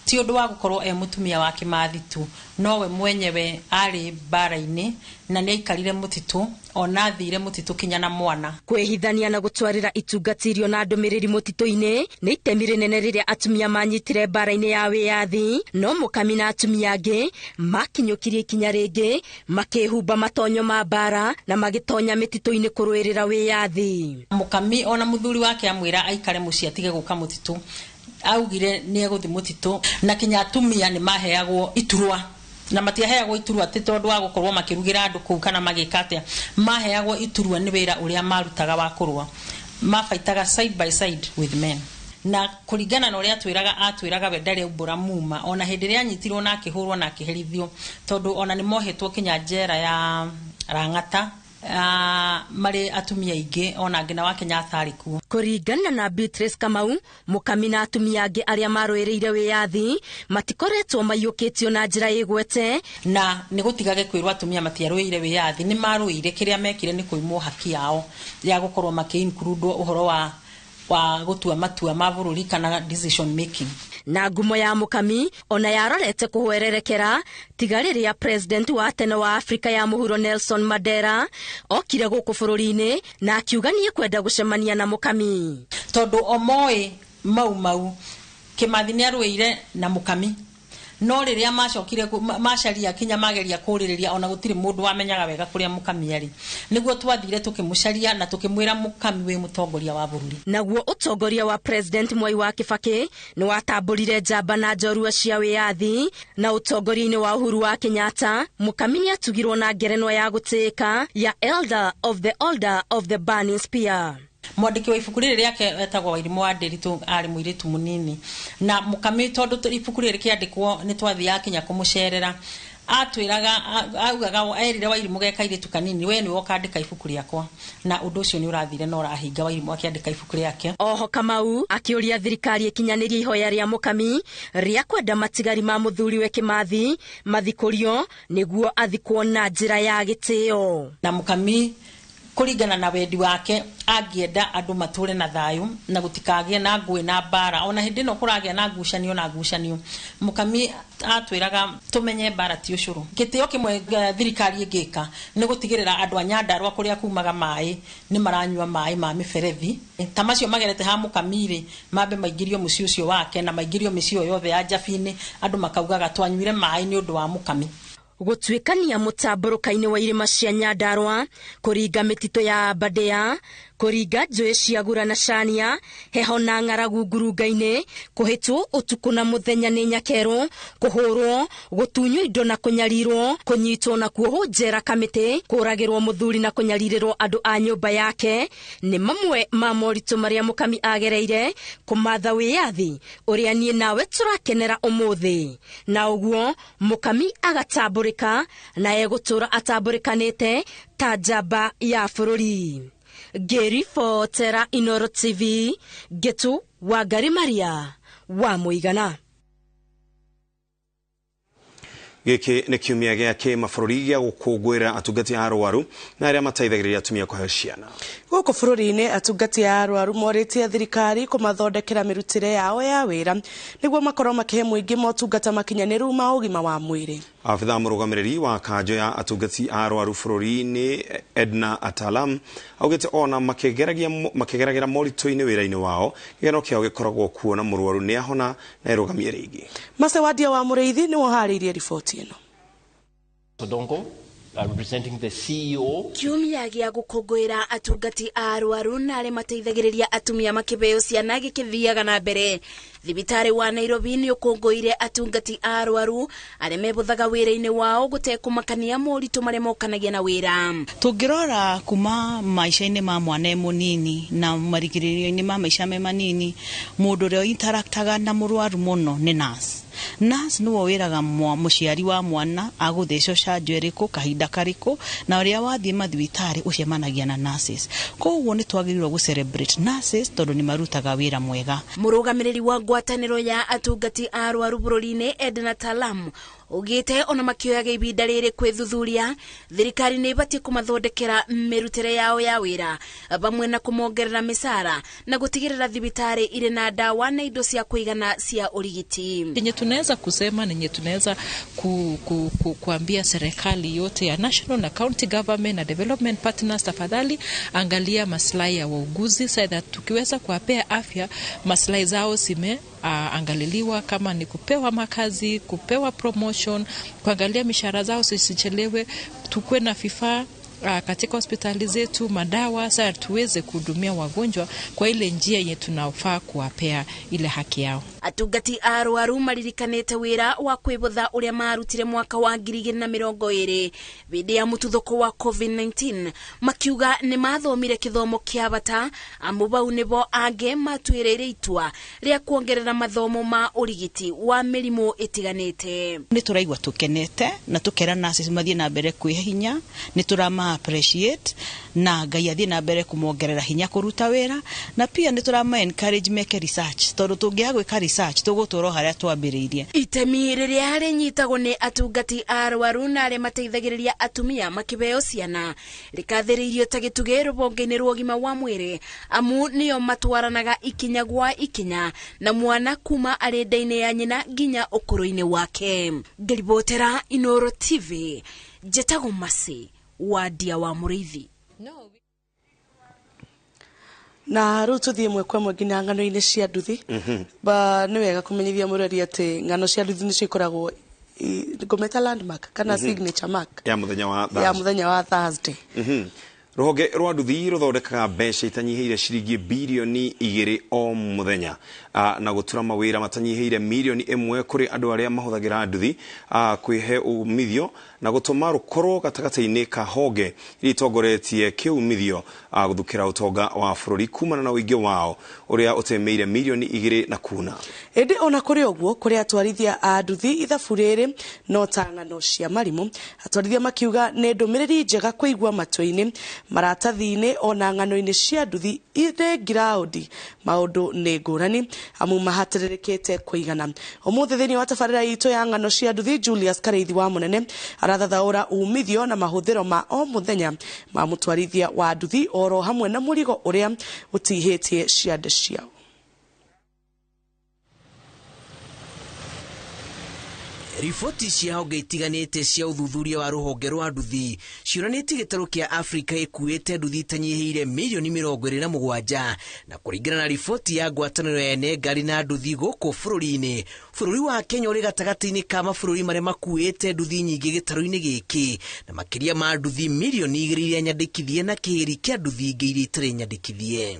Ti ũndũ wa gũkorwo e mũtumia wa Kimathi tu, nowe mwenyewe arĩ mbara-inĩ na nĩ aikarire mũtitũ, ona athire mũtitũ kinya na mwana. Kwĩhithania na gũtwarĩra itungati irio na ndũmĩrĩri mũtitũ-inĩ nĩ itemi rĩnene rĩrĩa atumia manyitire mbara-inĩ ya wĩyathi, no Mukami na atumia angĩ makinyũkirie ikinya rĩngĩ makĩhumba matonyo ma mbara na magĩtonya mĩtitũ-inĩ kũrũĩrĩra wĩyathi. Mukami ona mũthuri wake amwĩra aikare mũciĩ atige gũka mũtitũ, augire nĩ egũthiĩ mũtitũ, na kinya atumia nĩ maheagwo iturwa, na matiaheagwo iturwa ti tondũ wa gũkorwo makĩrugĩra andũ kũu kana magĩka atĩa, maheagwo iturwa nĩ wĩra ũrĩa marutaga wa kũrũa, mabaitaga side by side with men. Na kũringana na ũrĩa atwĩraga, atwĩraga we ndarĩ aumbũra muma, ona hĩndĩ ĩrĩa anyitirwo na akĩhũrwo na akĩherithio, tondũ ona nĩ mohetwo kinya njera ya Rang'ata marĩ atumia aingĩ, ona angĩ na wa Kenyatta arĩ kuo. Kũringana na Beatrice Kamau, Mukami na atumia angĩ arĩa marũĩrĩire wĩyathi matikoretwo maiyũkĩtio na njĩra ĩgwete, na nĩ gũtigage kwĩrwo atumia matiarũĩire wĩyathi, nĩ marũĩire. Kĩrĩa mekire nĩ kũimwo haki yao ya gũkorwo makĩ-include ũhoro wa gũtua matua ma bũrũri kana decision making. Na ngumo ya Mukami ona yarorete kũhwererekera tiga rĩrĩa president wa tene wa Afrika ya mũhuro Nelson Mandela okire gũkũ bũrũri-inĩ na akiuga nĩ ekwenda gũcemania na Mukami, tondũ omoĩ mau mau Kimathi nĩ arũĩire na Mukami, no rĩrĩa macokire macaria kinya mageria kũrĩrĩria ona gũtirĩ mũndũ wamenyaga wega kũrĩa Mukami arĩ, nĩguo twathire tũkĩmũcaria na tũkĩmwĩra Mukami wĩ mũtongoria wa bũrũri. Naguo ũtongoria wa President Mwai wa Kibaki nĩ watambũrire njamba na njorua cia wĩyathi, na ũtongoria-inĩ wa Uhuru wa Kenyatta Mukami nĩ atugirwo na ngerenwa ya gũtĩĩka ya Elder of the Order of the Burning Spear. Mwandĩki wa ibuku rĩrĩ rĩake etagwo Wairimũ wa Ndĩritũ, arĩ mũirĩtu mũnini, na Mukami tondũ ibuku rĩrĩ rĩkĩandĩkwo nĩ twathiaga kinya kũmũcerera, atwĩraga augaga erire Wairimũ ge kairĩtu kanini, we nĩwe ũkandĩka ibuku rĩakwa, na ũndũ ũcio nĩ ũrathire na ũrahinga Wairimũ akĩandĩka ibuku rĩake. Oho Kamau akĩũria thirikari ĩkinyanĩrie ihoya rĩa Mukami rĩa kwenda matigari ma mũthuriwe Kimathi mathikũrio nĩguo athikwo na njĩra ya gĩtĩo. Na Mukami kũringana na wendi wake angĩenda andũ matũre na thayũ na gũtikagĩe na ngũĩ na mbara, ona hĩndĩ ĩno kũragĩa na ngucanio na ngucanio, Mukami atwĩraga tũmenye mbara ti ũcũrũ. Gĩtĩo kĩmwe thirikari ĩngĩka nĩ gũtigĩrĩra andũ a Nyandarua kũrĩa kumaga maĩ nĩ maranyua maĩ ma mĩberethi ta macio magerete ha Mukami rĩ, mambe maingĩrio mũciĩ ũcio wake na maingĩrio mĩciĩ yothe ya Njabinĩ, andũ makaugaga twanyuire maĩ nĩ ũndũ wa Mukami. Gũtuĩkania mũtambũrũka-inĩ wa irĩma cia Nyandarua, kũringa mĩtitũ ya Aberdare, kũringa njũĩ cia Gura na Cania, heho na ng'aragu ngurunga-inĩ, kũhĩtwo ũtukũ na mũthenya nĩ nyakerũ, kũhũrwo, gũtunywo indo na kũnyarirwo, kũnyitwo na kuohwo njera kamĩtĩ, kũragĩrwo mũthuri na kũnyarirĩrwo andũ a nyũmba yake, nĩ mamwe ma moritũ marĩa Mukami agereire kũmatha wĩyathi ũrĩa niĩ nawe tũrakenera ũmũthĩ. Na ũguo Mukami agatambũrĩka na egũtũra atambũrĩkanĩte ta njamba ya bũrũri. Ngĩribotera Inooro TV, Ngĩtu Wangari Maria wa Mũigana. Gĩkĩ nĩ kiumia gĩa kĩmabũrũri gĩa gũkũngũĩra atungati a arwaru na arĩa mateithagĩrĩria atumia kũheo ciana. Gũkũ bũrũri-inĩ atungati a arwaru morĩtie thirikari kũmathondekera mĩrutĩre yao ya wĩra nĩguo makorwo makĩhe mũingĩ motungata makinyanĩru ma ũgima wa mwĩrĩ. Abithaa mũrũgamĩrĩri wa kanjũ ya atungati a arwaru bũrũri-inĩ Edna Atalam augĩte ona makĩgeragĩra moritũ-inĩ wĩra-inĩ wao, gĩkeno kĩao gĩkoragwo kuona mũrwaru nĩ ahona na erũgamie rĩngĩ. Macewadia wa Mũrĩithi nĩwe ũharĩirie riboti ĩno. Odongo, representing the CEO. Kiumia gĩa gũkũngũĩra atungati a arwaru na arĩa mateithagĩrĩria atumia makĩheo ciana gĩkĩthiaga na mbere. Thibitarĩ wa Nairobi nĩ ũkũngũĩire atungati a arwaru arĩa mebũthaga wĩra-inĩ wao gũtekũmakania moritũ marĩa mokanagia na wĩra. Tũngĩrora kuma maica-inĩ ma mwana e mũnini na marigĩrĩrio-inĩ ma maica me manini, mũndũ ũrĩa interactaga na mũrwaru mũno nĩ nurse. Nurse nĩwe wĩraga mũciari wa mwana agũthecwo canjo ĩrĩkũ kahinda karĩkũ, na ũrĩa wathiĩ mathibitarĩ ũcemanagia na nurses. Koguo nĩ twagĩrĩirwo gũ celebrate nurses tondũ nĩ marutaga wĩra mwega. Mũrũgamĩrĩri wa ngwatanĩro ya atungati a arwaru bũrũri-inĩ Edna Talam ugite ona makioyaga ibinda rĩrĩ kwĩthuthuria, thirikari nĩ ĩbatiĩ kũmathondekera mĩrutĩre yao ya wĩra vamwe na kũmongerera mĩcara na gũtigĩrĩra thibitarĩ irĩ na ndawa na indo cia kũigana cia ũrigiti. Yenye tunaweza kusema nenye tunaweza kuambia serikali yote ya national na county government na development partners, tafadhali angalia maslahi ya wauguzi so that tukiweza kuwapea afya maslahi zao sime angaliliwa, kama ni kupewa makazi, kupewa promotion, kuangalia mishahara zao zisichelewe, tukue na vifaa katika hospitali zetu, madawa, sasa tuweze kuhudumia wagonjwa kwa ile njia yenye tunafaa kuwapea ile haki yao. Atungati a arwaru maririkanĩte wĩra wa kwĩbotha ũrĩa marutire mwaka wa 2020 hĩndĩ ya mũtuthũko wa COVID-19, makiuga nĩ mathomire kĩthomo kĩa bata, amu bau nĩbo angĩ matuĩrĩire itua rĩa kuongerera mathomo ma ũrigiti wa mĩrimũ ĩtiganĩte. Nĩ tũraigua tũkenete na tũkera nurses mathiĩ na mbere kwĩhe hinya, nĩ tũrama appreciate na Ngai athiĩ na mbere kũmongerera hinya kũruta wĩra, na pia nĩ tũrama encourage meke research tondũ tũngĩaga gwĩka research tũgũtũra harĩa twambĩrĩirie. Itemi rĩrĩa rĩnyitagwo nĩ atungati a arwaru na arĩa mateithagĩrĩria atumia makĩheo ciana rĩkathĩrĩirio ta gĩtugĩ rũhonge-inĩ rwa ũgima wa mwĩrĩ, amu nĩo matwaranaga ikinya gwa ikinya na mwana kuma arĩ nda-inĩ ya nyina nginya ũkũrũ-inĩ wake. Ngĩribotera Inooro TV, njĩtagwo Mercy Wadia wa Mũrĩithi. Na rĩu tũthiĩ ĩmwe kwa ĩmwe nginya ng'ano-inĩ cia nduthi. Ba nĩ wega kũmenyithia mũrori atĩ ng'ano cia nduthi nĩcio ikoragwo ngũmeta landmark kana signature mark ya mũthenya wa Thursday. Ya mũthenya wa Thursday. Rũhonge rwa nduthi rũthondekaga mbeca itanyihĩire ciringi birioni 2 o mũthenya, na gũtura mawĩra matanyihĩire mirioni 1 kũrĩ andũ arĩa mahũthagĩra nduthi, kwĩhe umithio na gũtũma rũkorwo gatagatĩ-inĩ ka honge iria itongoretie kĩumithio gũthukĩra ũtonga wa bũrũri kumana na ũingĩ wao ũrĩa ũtemeire mirioni 2 na kuna. Ĩndĩ ona kũrĩ ũguo, kũrĩ atwarithia a nduthi ithabu rĩrĩ no ta ng'ano cia marimũ, atwarithia makiuga nĩ ndũmĩrĩri njega kũigua matũ-inĩ, maratathi-inĩ ona ng'ano-inĩ cia nduthi irĩ ngiraũndi maũndũ nĩ ngũrani amu mahatĩrĩrĩkĩte kũigana. Ũmũthĩ thĩinĩ wa tabarĩra itũ ya ng'ano cia nduthi, Julius Karĩithi wa Mũnene arathathaũra umithio na mahũthĩro ma o mũthenya ma mũtwarithia wa nduthi oro hamwe na mũrigo ũrĩa ũtihĩtie ciande ciao. Riboti cia honge itiganĩte cia ũthuthuria wa rũhonge rwa nduthi cionanĩtie gĩtarũ kĩa Afrika ĩkuĩte nduthi itanyihĩire mirioni 27, na kũringana na riboti ya ngwatanĩro ya ene ngari na nduthi gũkũ bũrũri-inĩ, bũrũri wa Kenya ũrĩ gatagatĩ-inĩ ka mabũrũri marĩa makuĩte nduthi nyingĩ gĩtarũ-inĩ gĩkĩ, na makĩria ma nduthi mirioni 2 iria nyandĩkithie na kĩhĩri kĩa nduthi ingĩ iria itarĩ nyandĩkithie.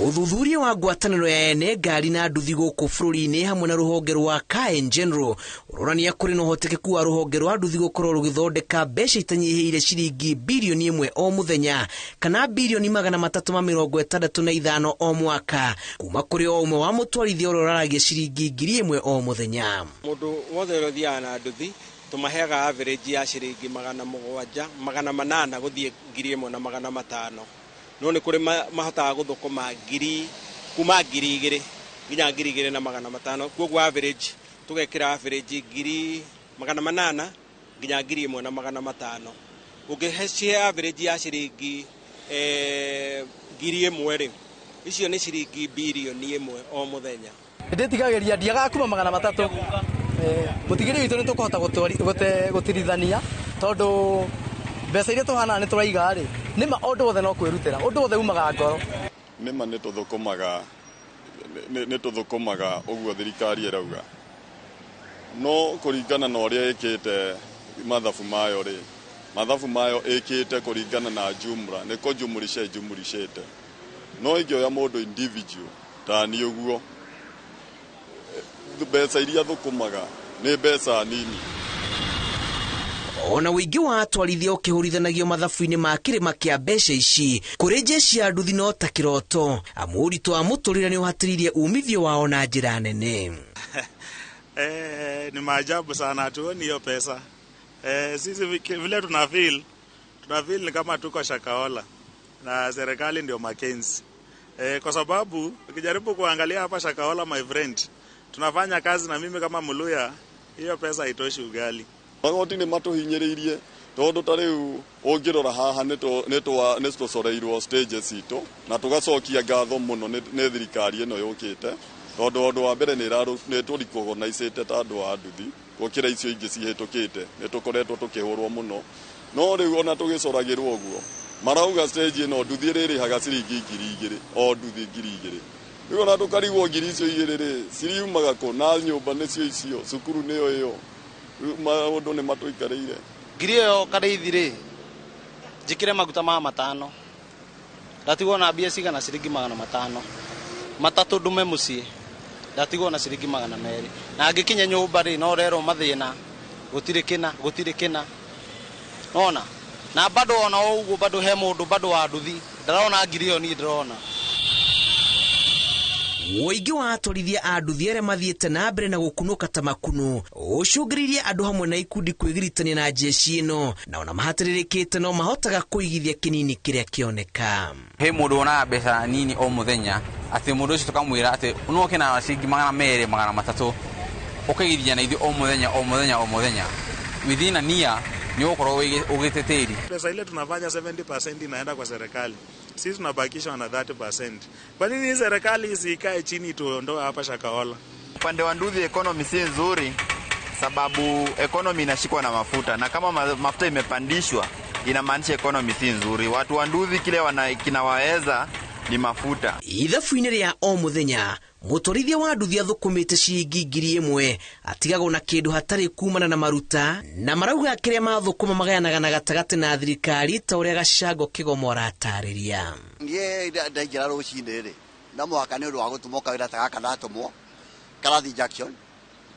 Ũthuthuria wa ngwatanĩro ya ene ngari na nduthi gũkũ bũrũri-inĩ hamwe na rũhonge rwa Car in General ũronania kũrĩ na ũhotekeku wa rũhonge rwa nduthi gũkorwo rũgĩthondeka mbeca itanyihĩire ciringi birioni 1 o mũthenya kana birioni 365 o mwaka kuma kũrĩ o ũmwe wa mũtwarithia ũrĩa ũraragia ciringi 1,000 o mũthenya. Mũndũ wothe ũrĩa ũthiaga na nduthi tũmaheaga average ya ciringi 700 800 gũthiĩ 1,500. No nĩ kũrĩ mahotaga gũthũkũma ngiri kuma 2,000 nginya 2,500, koguo average tũgekĩra average 800 nginya 1,500. Ũngĩcihe average ya ciringi 1,000 rĩ, icio nĩ ciringi birioni 1 o mũthenya. Ndĩtigagĩria ndiagaga kuma 300. Mũtigĩrĩ witũ nĩ tũkũhota gũtirithania tondũ mbeca iria tũhanaga nĩ tũraiga rĩ, nĩma ũndũ wothe no kwĩrutĩra, ũndũ wothe umaga ngoro. Nĩma nĩ tũthũkũmaga ũguo thirikari ĩrauga, no kũringana na ũrĩa ĩkĩte mathabu mayo rĩ, Mathabu mayo ĩkĩte kũringana na jumla nĩ kũjumulisha ĩjumulishĩte. No ĩngĩoya mũndũ individual ta niĩ ũguo, mbeca iria thũkũmaga nĩ mbeca nini. Ona ũingĩ wa atwarithia ũkĩhũrithanagio mathabu-inĩ ma kĩrĩma kĩa mbeca ici kũrĩ jeshi ya nduthi no ta kĩroto, amu ũritũ wa mũtũrĩre nĩ ũhatĩrĩirie umithio wao na njĩra nene. Ni maajabu sana, hatuoni hiyo pesa. Sisi vile tuna feel ni kama tuko Shakahola na serikali ndio Mackenzie. Kwa sababu ukijaribu kuangalia hapa Shakahola, my friend, tunafanya kazi na mimi kama Mluya, hiyo pesa haitoshi ugali. Magoti nĩ matũhinyĩrĩirie tondũ ta rĩu ũngĩrora haha nĩ tũcoreirwo stages citũ na tũgacokia ngatho mũno nĩ thirikari ĩno yũkĩte tondũ ũndũ wa mbere nĩ tũrikogonaicĩte ta andũ a nduthi gũkĩra icio ingĩ cihĩtũkĩte, nĩ tũkoretwo tũkĩhũrwo mũno. No rĩu ona tũgĩcoragĩrwo ũguo marauga stage ĩno nduthi ĩrĩrĩhaga ciringi 2,000 o nduthi 2,000. Rĩu ona tũkarigwo 2,000 rĩ ciriumaga kũ na nyũmba nĩcio icio, cukuru nĩyo ĩyo, maũndũ nĩ matũikarĩire. Ngiri ĩyo karĩithi rĩ njĩkĩre maguta ma 5 ndatigwo na mbia cigana ciringi 500 matatũ ndume mũciĩ ndatigwo na ciringi 200 na ngĩkinya nyũmba rĩ no rerwo mathĩna gũtirĩ kĩna gũtirĩ kĩna nona na bado ona ũguo bado he mũndũ bado wa nduthi ndarona ngiri ĩyo niĩ ndĩrona. Ũingĩ wa atwarithia a nduthi arĩa mathiĩte na mbere na gũkunũka ta makunũ ũcũngĩrĩirie andũ hamwe na ikundi kwĩgiritania na jeshi ĩno, na ona mahatĩrĩrĩkĩte no mahotaga kũigithia kĩnini kĩrĩa kĩoneka. He mũndũ wonaga mbeca nini o mũthenya atĩ mũndũ ũcio tũkamwĩra atĩ no oke na ciringi 200 300 ũkaigithia na ithuĩ o mũthenya o mũthenya o mũthenya within a year nĩ ũgũkorwo ũgĩte tĩri. Pesa ile tunafanya 70% inaenda kwa serikali, sisi tunabakishwa na 30%. Kwa nini serikali isikae chini tuondoe hapa Shakahola? Upande wa nduthi economy si nzuri sababu economy inashikwa na mafuta, na kama mafuta imepandishwa inamaanisha economy si nzuri. Watu wa nduthi kile kinawaweza ni mafuta. Ithabu-inĩ rĩa o mũthenya mũtwarithia wa nduthi athũkũmĩte ciringi 1,000 atigagwo na kĩndũ hatarĩ kumana na maruta, na marauga kĩrĩa mathũkũma magayanaga na gatagatĩ na thirikari ta ũrĩa Gacango Kĩgomo aratarĩria. Niĩ ndaingĩra rũcinĩ rĩ no mũhaka nĩ ũndũ wa gũtũmwo kawĩra ta gaka ndatũmwo Karathi Junction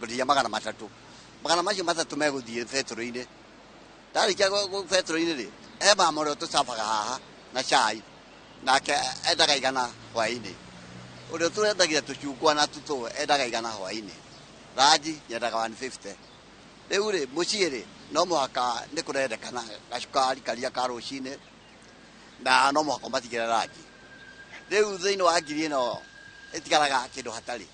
ngũrĩhia 300 magana macio matatũ megũthiĩ betũrũ-inĩ. Ndarĩkia betũrũ-inĩ rĩ he mama ũrĩa tũcabaga haha na cai nake endaga 100 hwaĩ-inĩ, ũrĩa tũrendagia tũcungwa na tũtũ endaga 100 hwaĩ-inĩ, ranji nyendaga 150. Rĩu rĩ mũciĩ rĩ no mũhaka nĩ kũrendekana gacukari karia ka rũcinĩ na no mũhaka ũmatigĩre ranji. Rĩu thĩinĩ wa ngiri ĩno ĩtigaraga kĩndũ hatarĩ.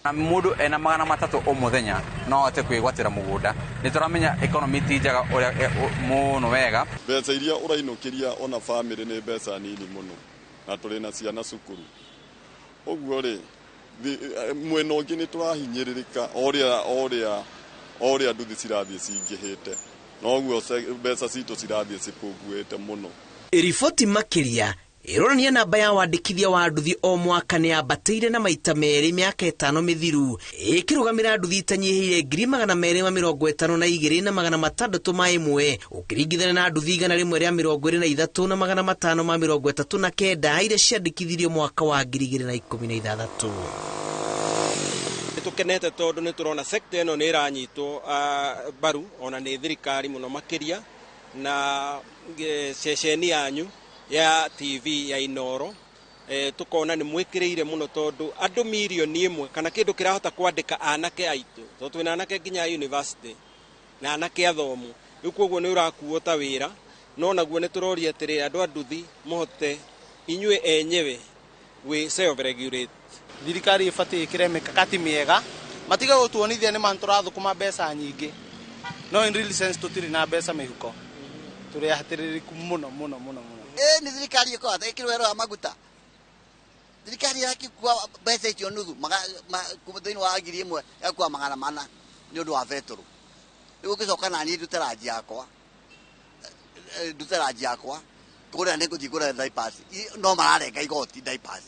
Na mũndũ ena 300 o mũthenya no ahote kwĩgwatĩra mũgũnda. Nĩ tũramenya economy ti njega ũrĩa mũno wega. Mbeca iria ũrainũkĩria ona bamĩrĩ nĩ mbeca nini mũno na tũrĩ na ciana cukuru. Ũguo rĩ mwena ũngĩ nĩ tũrahinyĩrĩrĩka o ũrĩa nduthi cirathiĩ cingĩhĩte, noguo mbeca citũ cirathiĩ cipunguĩte mũno. Riboti makĩria ĩronania namba ya wandĩkithia wa nduthi o mwaka nĩ yambatĩire na maita 2 mĩaka 5 mĩthiru ĩkĩrũgamĩra nduthi itanyihĩire 252 na 601 ũkĩringithania na nduthi 123 na 539 iria ciandĩkithirio mwaka wa 2016. Nĩtũkenete tondũ nĩ tũrona sector ĩno nĩ ĩranyitwo mbaru ona nĩ thirikari mũno makĩria na ceceni yanyu ya TV ya Inoro. Tukona nĩ mwĩkĩrĩire mũno tondũ andũ 1,000,000 kana kĩndũ kĩrahota kwandĩka anake aitũ tondũ twĩna anake nginya university na anake athomu. Rĩu koguo nĩ ũrakuo ta wĩra, no naguo nĩ tũroria atĩrĩ andũ a nduthi mũhote inyuĩ enyewe we self regulate. Thirikari ĩbatiĩ ĩkĩre mĩkakati mĩega matige gũtuonithia nĩ tũrathũkũma mbeca nyingĩ, no in real sense tũtirĩ na mbeca mĩhuko, tũrĩ ahatĩrĩrĩku mũno mũno mũno mũno. Nĩ thirikari ĩkoragwo ĩkĩrwo wero wa maguta, thirikari yakikua mbeca icio nuthu thĩinĩ wa 1,000 yakua 400 nĩ ũndũ wa betũrũ. Rĩu ũngĩcoka naniĩ ndute ranji yakwa kũrĩa nĩ ngũthiĩ kũrĩa diapers, no mararenga igoti diapers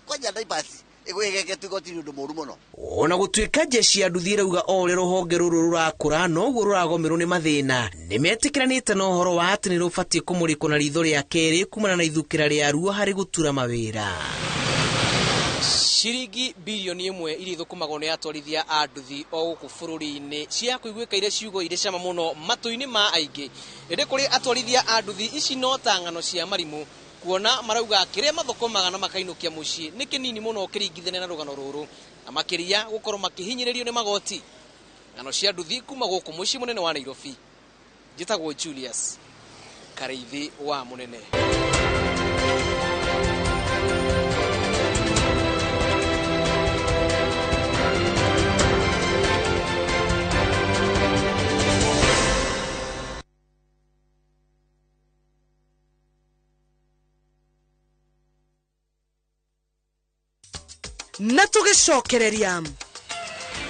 kwanja diapers Ĩgeketwo igoti-inĩ ũndũ mũru mũno. Ona gũtuĩka jeshi ya nduthi ĩrauga o ũrĩa rũhonge rũrũ rũrakũra noguo rũragomerwo nĩ mathĩna, nĩmetĩkĩranĩte na ũhoro wa atĩ nĩ rũbatiĩ kũmũrĩkwo na ritho rĩa kerĩ kumana na ithukĩra rĩa ruo harĩ gũtura mawĩra. Ciringi bilioni 1 iria ithũkũmagwo nĩ atwarithia a nduthi o gũkũ bũrũri-inĩ cia kũiguĩka irĩ ciugo irĩ cama mũno matũ-inĩ ma aingĩ, ĩndĩ kũrĩ atwarithia a nduthi ici no ta ng'ano cia marimũ, kuona marauga kĩrĩa mathũkũmaga na makainũkia mũciĩ nĩ kĩnini mũno ũkĩringithania na rũgano rũrũ, na makĩria gũkorwo makĩhinyĩrĩrio nĩ magoti. Ng'ano cia nduthi kuma gũkũ mũciĩ mũnene wa Nairobi. Njĩtagwo Julius Kareithi wa Mũnene. Na tũgĩcokereria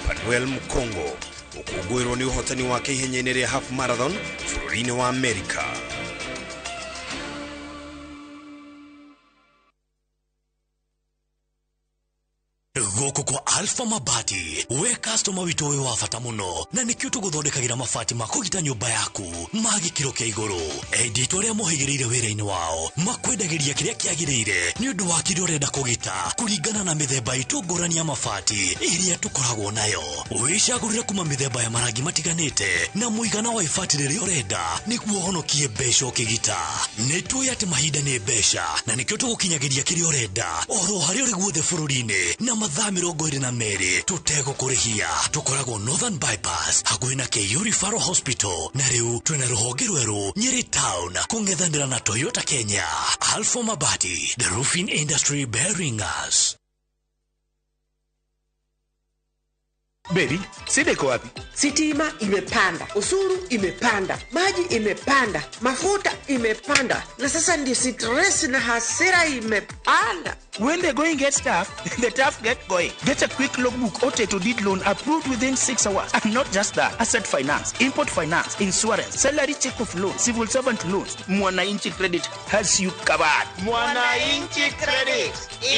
Panuel Mkongo ũkũngũĩrwo nĩ ũhotani wake ihenya-inĩ rĩa half marathon bũrũri-inĩ wa Amerika. Gũkũ kwa Alpha Mabati, we customer witũ wĩ wa bata mũno, na nĩkĩo tũgũthondekagĩra mabati ma kũgita nyũmba yaku ma gĩkĩro kĩa igũrũ. Endia itũ arĩa mohĩgĩrĩire wĩra-inĩ wao makwendagĩria kĩrĩa kĩagĩrĩire nĩ ũndũ wa kĩrĩa ũrenda kũgita kũringana na mĩthemba itũ ngũrani ya mabati ĩrĩa tũkoragwo nayo. Wĩcagũrĩre kuma mĩthemba ya marangi matiganĩte na mũigana wa ibati rĩrĩa ũrenda nĩguo ũhonokie mbeca ũkĩgita. Nĩ tũĩ atĩ mahinda nĩ mbeca na nĩkĩo tũgũkinyagĩria kĩrĩa ũrenda oro harĩa ũrĩ guothe bũrũri-inĩ na mathaa 22 tũtegũkũrĩhia. Tũkoragwo Northern Bypass hakuhĩ na KU Referral Hospital, na rĩu twĩna rũhonge rwerũ Nyeri Town kũng'ethanĩra na Toyota Kenya. Alpha Mabati, the roofing industry bearing us. Baby, shida iko wapi? Sitima imepanda, ushuru imepanda, maji imepanda, mafuta imepanda, na sasa ndio stress na hasira imepanda. When the going gets tough, the tough get going. Get a quick logbook or title deed loan approved within 6 hours. And not just that, asset finance, import finance, insurance, salary check of loan, civil servant loans. Mwananchi Credit has you covered. Mwananchi Credit,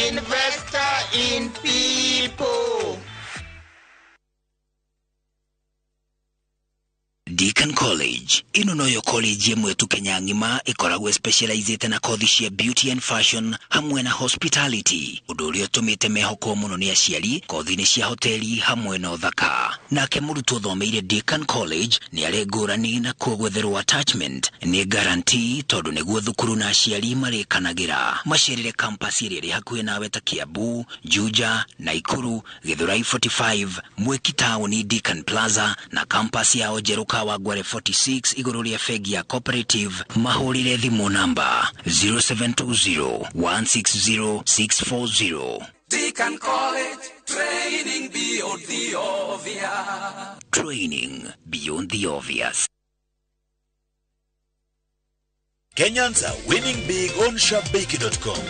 investor in people. Deacon College ino noyo college ĩmwe tu Kenya ng'ima ĩkoragwo specializĩte na kothi cia beauty and fashion hamwe na hospitality, ũndũ ũrĩa ũtũmĩte mehokwo mũno nĩ aciari kothi-inĩ cia hoteli hamwe na ũthaka. Nake mũrutwo ũthomeire Deacon College nĩ arĩ ngũrani na kuo gwetherwo attachment nĩ guarantee tondũ nĩguo thukuru na aciari marĩkanagĩra. Macerere campus ĩrĩa ĩrĩ hakuhĩ nawe ta Kiambu, Juja, Naikuru, Githurai 45, Mwiki Town, Deacon Plaza na campus yao njerũ Kawangware 46 igũrũ rĩa bengi ya Cooperative. Mahũrĩre thimũ namba 0720 160 640. Deacon College, training beyond the obvious. Training beyond the obvious. Kenyans are winning big on Shabiki.com.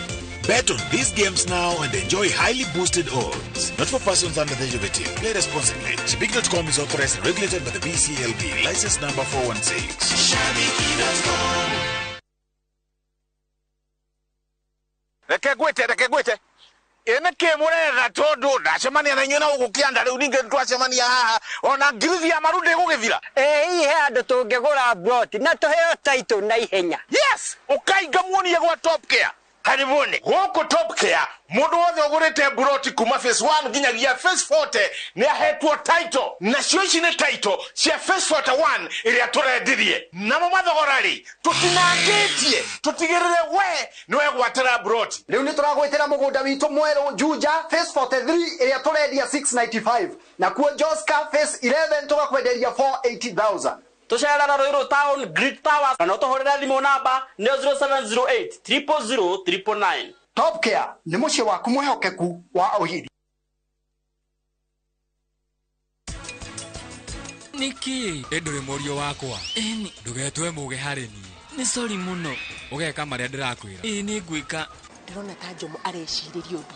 Bet on these games now and enjoy highly boosted odds. Not for persons under the age of 18. Play responsibly. Shabiki.com is authorized and regulated by the BCLB. License number 416. Shabiki.com. Reke gwĩte ĩnĩ kĩ mũretha tondũ ndacemania na inyuĩ na gũkũ kĩanda rĩu ningĩ twacemania haha ona ngirithi ya maru ndĩgũgĩthira. Ĩ hihi he handũ tũngĩgũra plot na tũheo title na ihenya? Yes, ũkainga muonie gwa Top Care. Karibuni gũkũ Top Care, mũndũ wothe ũgũrĩte mburoti kuma phase 1 nginyagia phase 40 nĩ ahetwo title, nacio ici nĩ title cia phase 41 ĩrĩa tũrendirie. Namo mathogora rĩ tũtinangĩtie, tũtigĩrĩre we nĩ wegwatĩra mburoti. Rĩu nĩ tũragwĩtĩra mũgũnda witũ mwerũ Juja phase 43 ĩrĩa tũrendia 695, nakuo Joska phase 11 tũgakwenderia 480,000. Tũcerera Ruiru Town Great Towers na no tũhũrĩre thimũ namba nĩ 0708 000 999. Top Care nĩ mũciĩ waku mwĩhokeku wa ũhithia. Nĩkĩ? Ĩ ndũrĩ mũriũ wakwa. Ĩni. Ndũgetue mũgĩ harĩ niĩ. Nĩ sorry mũno. Ũgeka marĩa ndĩrakwĩra. Ĩ nĩ ngwĩka. Ndĩrona ta Njomo arecirĩria ũndũ.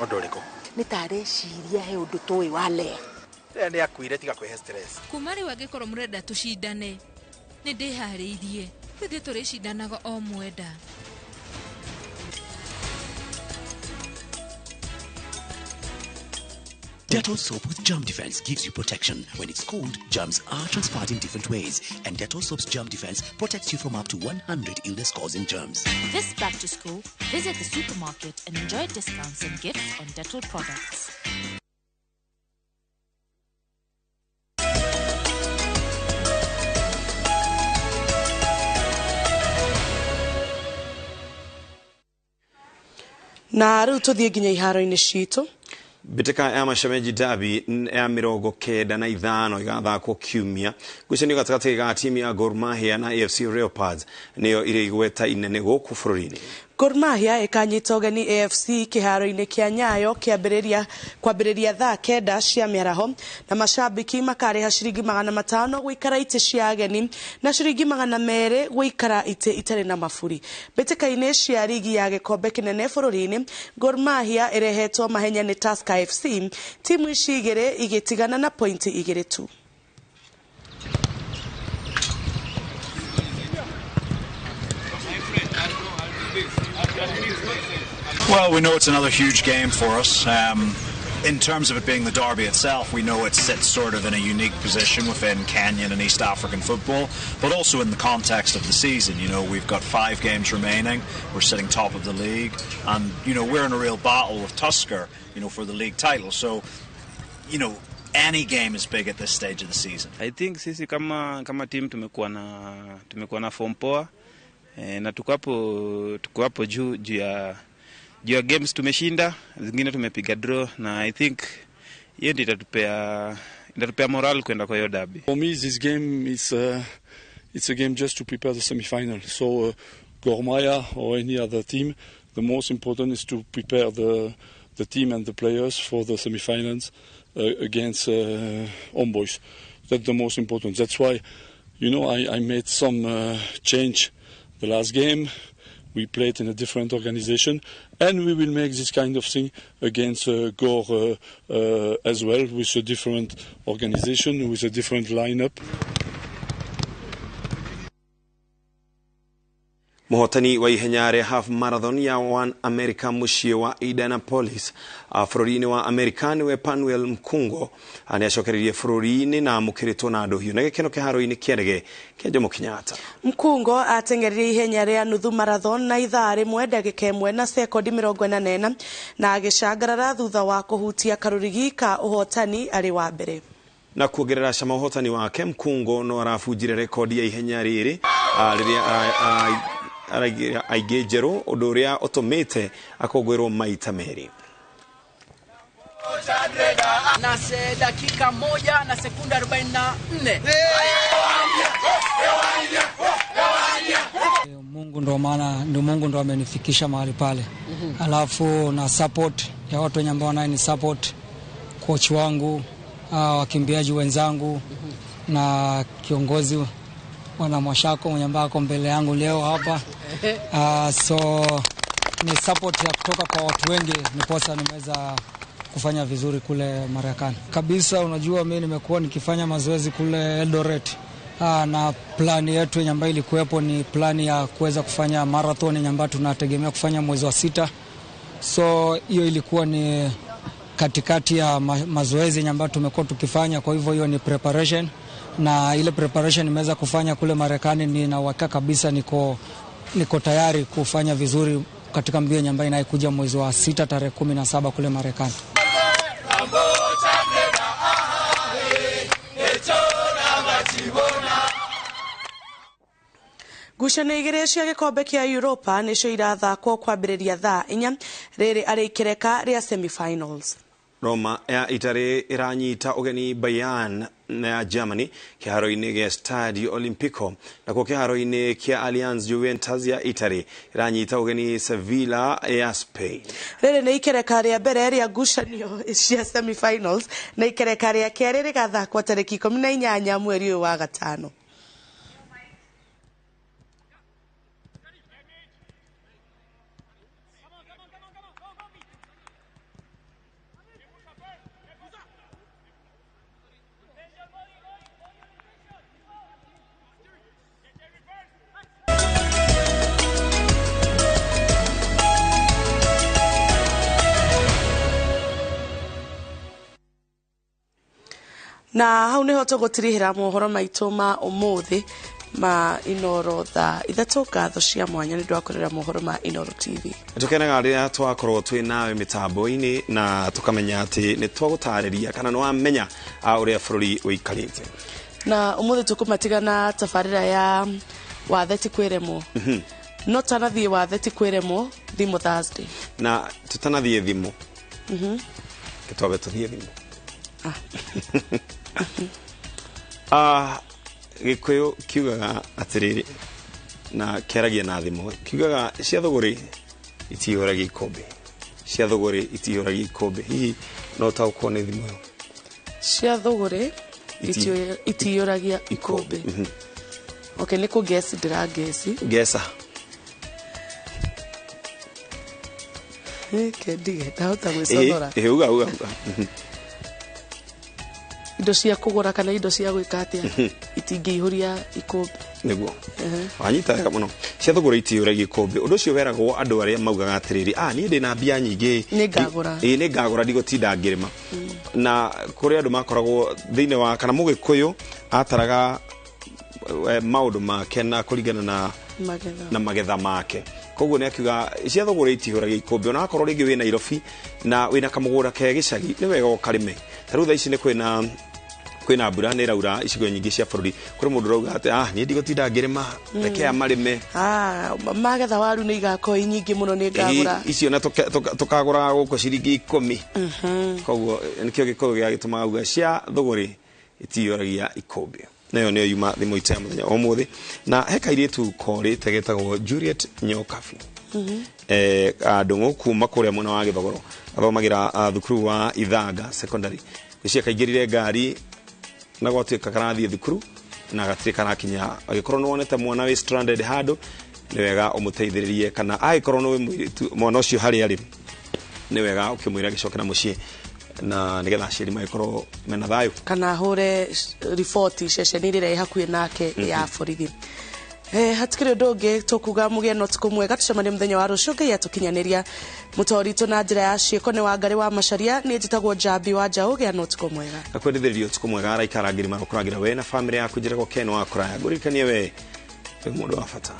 Ũndũ ũrĩkũ? Nĩ ta areciria he ũndũ tũĩ wa Lea. Lea nĩ akuire tiga kwĩhe stress. Kuma rĩu angĩkorwo mũrenda tũcindane, nĩ ndĩharĩirie. Ithuĩ tũrĩcindanaga o mwenda. Dettol soap with germ defense gives you protection. When it's cold, germs are transferred in different ways. And Dettol soap's germ defense protects you from up to 100 illness-causing germs. This back to school, visit the supermarket and enjoy discounts and gifts on Dettol products. Na rĩu tũthiĩ nginya iharo-inĩ citũ. Mbĩtĩka ya Mashemeji Derby ya 95 ĩgathakwo kiumia. Ngucanio gatagatĩ ga timu ya Gor Mahia na AFC Leopards nĩyo irĩ igweta inene gũkũ bũrũri-inĩ. Gor Mahia ĩkanyita ũgeni AFC kĩharo-inĩ kĩa Nyayo kwambĩrĩria thaa 9 cia mĩaraho, na macambĩki makarĩha ciringi 500 gũikara itĩ cia ageni na ciringi 200 gũikara itĩ itarĩ na maburi. Mbĩtĩka-inĩ cia rigi ya gĩkombe kĩnene bũrũri-inĩ, Gor Mahia ĩrehetwo mahenya nĩ Tusker FC, timu ici igĩrĩ igĩtigana na pointi 2 tu. Well, we know it's another huge game for us. In terms of it being the derby itself, we know it sits sort of in a unique position within Kenyan and East African football, but also in the context of the season. You know, we've got 5 games remaining, we're sitting top of the league, and, you know, we're in a real battle with Tusker, you know, for the league title. So, you know, any game is big at this stage of the season. I think sisi kama team tumekuwa na form poa, na tuko hapo juu ya games tumeshinda, zingine tumepiga draw, na I think hiyo ndio itatupea morale kwenda kwa hiyo derby. For me, this game is it's a game just to prepare the semi-final. So Gor Mahia or any other team, the most important is to prepare the team and the players for the semi-finals against Homeboys. That's the most important. That's why, you know, I made some change the last game. We played in a different organization, and we will make this kind of thing against Gor as well, with a different organization, with a different lineup. Mũhotani wa ihenya rĩa half marathon ya One America mũciĩ wa Indianapolis bũrũri-inĩ wa Amerika nĩwe Panuel Mkungo nĩacokereirie bũrũri-inĩ na amũkĩrĩtwo na ndũhiũ na gĩkeno kĩharo-inĩ kĩa ndege kĩa Jomo Kenyatta. Mkungo ateng'erire ihenya rĩa nuthu marathon na ithaa rĩmwe ndagĩka 1 na sekondi 44 na agĩcangarara thutha wa kũhutia karũrigi ka ũhotani arĩ wa mbere. Na kuongerera cama ũhotani wake, Mkungo no arabunjire rekodi ya ihenya rĩrĩ rĩrĩa aingĩ njerũ, ũndũ ũrĩa ũtũmĩte akũngũĩrwo maita merĩ. Na dakika 1 na sekunda 44. Mungu ndo maana, ndo Mungu ndo amenifikisha mahali pale. Alafu na support ya watu wenye ambao wanani support, coach wangu, wakimbiaji wenzangu na kiongozi Bwana Mwashako mwenye ambaye ako mbele yangu leo hapa. So ni support ya kutoka kwa watu wengi niposa nimeweza kufanya vizuri kule Marekani. Kabisa, unajua mimi nimekuwa nikifanya mazoezi kule Eldoret. Na plani yetu yenye ambayo ilikuwepo ni plani ya kuweza kufanya marathon yenye ambayo tunategemea kufanya mwezi wa 6. So hiyo ilikuwa ni katikati ya mazoezi yenye ambayo tumekuwa tukifanya, kwa hivyo hiyo ni preparation. Na ile preparation nimeweza kufanya kule Marekani, nina uhakika kabisa niko tayari kufanya vizuri katika mbio ambayo inayokuja mwezi wa 6 tarehe 17 kule Marekani. Ngucanio igĩrĩ cia gĩkombe kĩa Europa nĩcio irathakwo kwambĩrĩria thaa 4 rĩrĩ arĩ ikereka rĩa semi-finals. Roma ya Italy ĩranyita ũgeni Bayern ya Germany kĩharo-inĩ gĩa Stadio Olimpico, nakuo kĩharo-inĩ kĩa Allianz Juventus ya Italy ĩranyita ũgeni Sevilla ya Spain. Rĩrĩ nĩ ikereka rĩa mbere rĩa ngucanio cia semi-finals na ikereka rĩa kerĩ rĩgathakwo tarĩki 18 mweri ũyũ wa gatano. Na hau niho tũgũtirihĩra mohoro maitũ ma ũmũthĩ ma Inoro thaa 3. Ngatho cia mwanya nĩ ũndũ wa kũrera mohoro ma Inoro TV. Tukenaga rĩrĩa twakorwo twĩ nawe mĩtambo-inĩ na tũkamenya atĩ nĩ twagũtarĩria kana nĩ wamenya ũrĩa bũrũri ũikarĩte. Na ũmũthĩ tũkũmatiga na tabarĩra ya wathe ti kwĩremwo. No tanathiĩ wathe ti kwĩremwo thimũ Thursday. Na tũtanathiĩ thimũ, twambe tũthiĩ thimũ. Gĩkũyũ kiugaga atĩrĩrĩ, na kĩaragia na thimũ, kiugaga cia thũgũrĩ itihũragia ikũmbĩ, cia thũgũrĩ itihũragia ikũmbĩ. Hihi no ũtaũkwo nĩ thimũ ĩyo? Cia thũgũrĩ itiyũragia ikũmbĩ. Okay, nĩ kũngeci ndĩrangeci. Ngesa. Kendige ndahota gwĩconora. Uga uga. Indo cia kũgũra kana indo cia gwĩka atĩa itingĩihũria ikũmbĩ. Nĩguo wanyita wega mũno. Cia thũgũrĩ itiyũragia ikũmbĩ. Ũndũ ũcio weragwo andũ arĩa maugaga atĩrĩrĩ, niĩ ndĩna mbia nyingĩ, nĩngagũra. Nĩngagũra, ndigũtinda ngĩrĩma. Na kũrĩ andũ makoragwo thĩinĩ wa kana mũgĩkũyũ ataraga maũndũ make na kũringana na magetha, na magetha make. Koguo nĩ akiuga cia thũgũrĩ itihũragia ikũmbĩ. Ona akorwo rĩngĩ wĩ Nairobi na wĩna kamũgũnda ke gĩcagi, nĩ wega ũkarĩme. Ta rĩu thaa ici nĩ kwĩna mbura nĩ ĩraura icigo nyingĩ cia bũrũri. Kũrĩ mũndũ ũrauga atĩ niĩ ndigũtinda ngĩrĩma, reke aya marĩme. Magetha waru nĩ igakorwo i nyingĩ mũno, nĩ ngagũra icio na tũkagũraga gũkũ ciringi 10. Koguo nĩkĩo gĩkũyũ gĩagĩtũmaga uga cia thũgũrĩ itiyũragia ikũmbĩ. Nayo nĩyo yuma thimũ itũ ya mũthenya wa ũmũthĩ. Na he kairĩtu korĩte getagwo Juliet Nyokabi. Ndũng'ũ kuma kũrĩa mwena wa Gĩthogoro, athomagĩra thukuru wa Ithanga Secondary. Gĩcia kaingĩrire ngari na gwatuĩka karathiĩ thukuru na gatirĩ karakinya. Angĩkorwo nĩwonete mwana wĩ stranded handũ, nĩ wega ũmũteithĩrĩrie, kana angĩkorwo nĩ mũirĩtu mwana ũcio harĩa arĩ, nĩ wega ũkĩmwĩra agĩcoke na mũciĩ, na nĩgetha aciari magĩkorwo mena thayũ, kana hũre riboti ceceni ĩrĩa ĩ hakuhĩ nake ya borithi. Hatikĩrĩ ũndũ ũngĩ tũkuga mũgĩe na ũtukũ mwega, tũcemanie mũthenya wa rũciũ. Ngai atũkinyanĩria. Mũtori witũ na njĩra ya ciĩko nĩ Wangarĩ wa Macharia, niĩ njĩtagwo Njambi wa Njaũ. Gĩa na ũtukũ mwega. Akwendithĩrĩria ũtukũ mwega, araikara ngiri marokũrangĩra we na bamĩrĩ yaku. Njĩragwo Ken wa Kũraya. Ngũririkanie we wĩ mũndũ wa bata.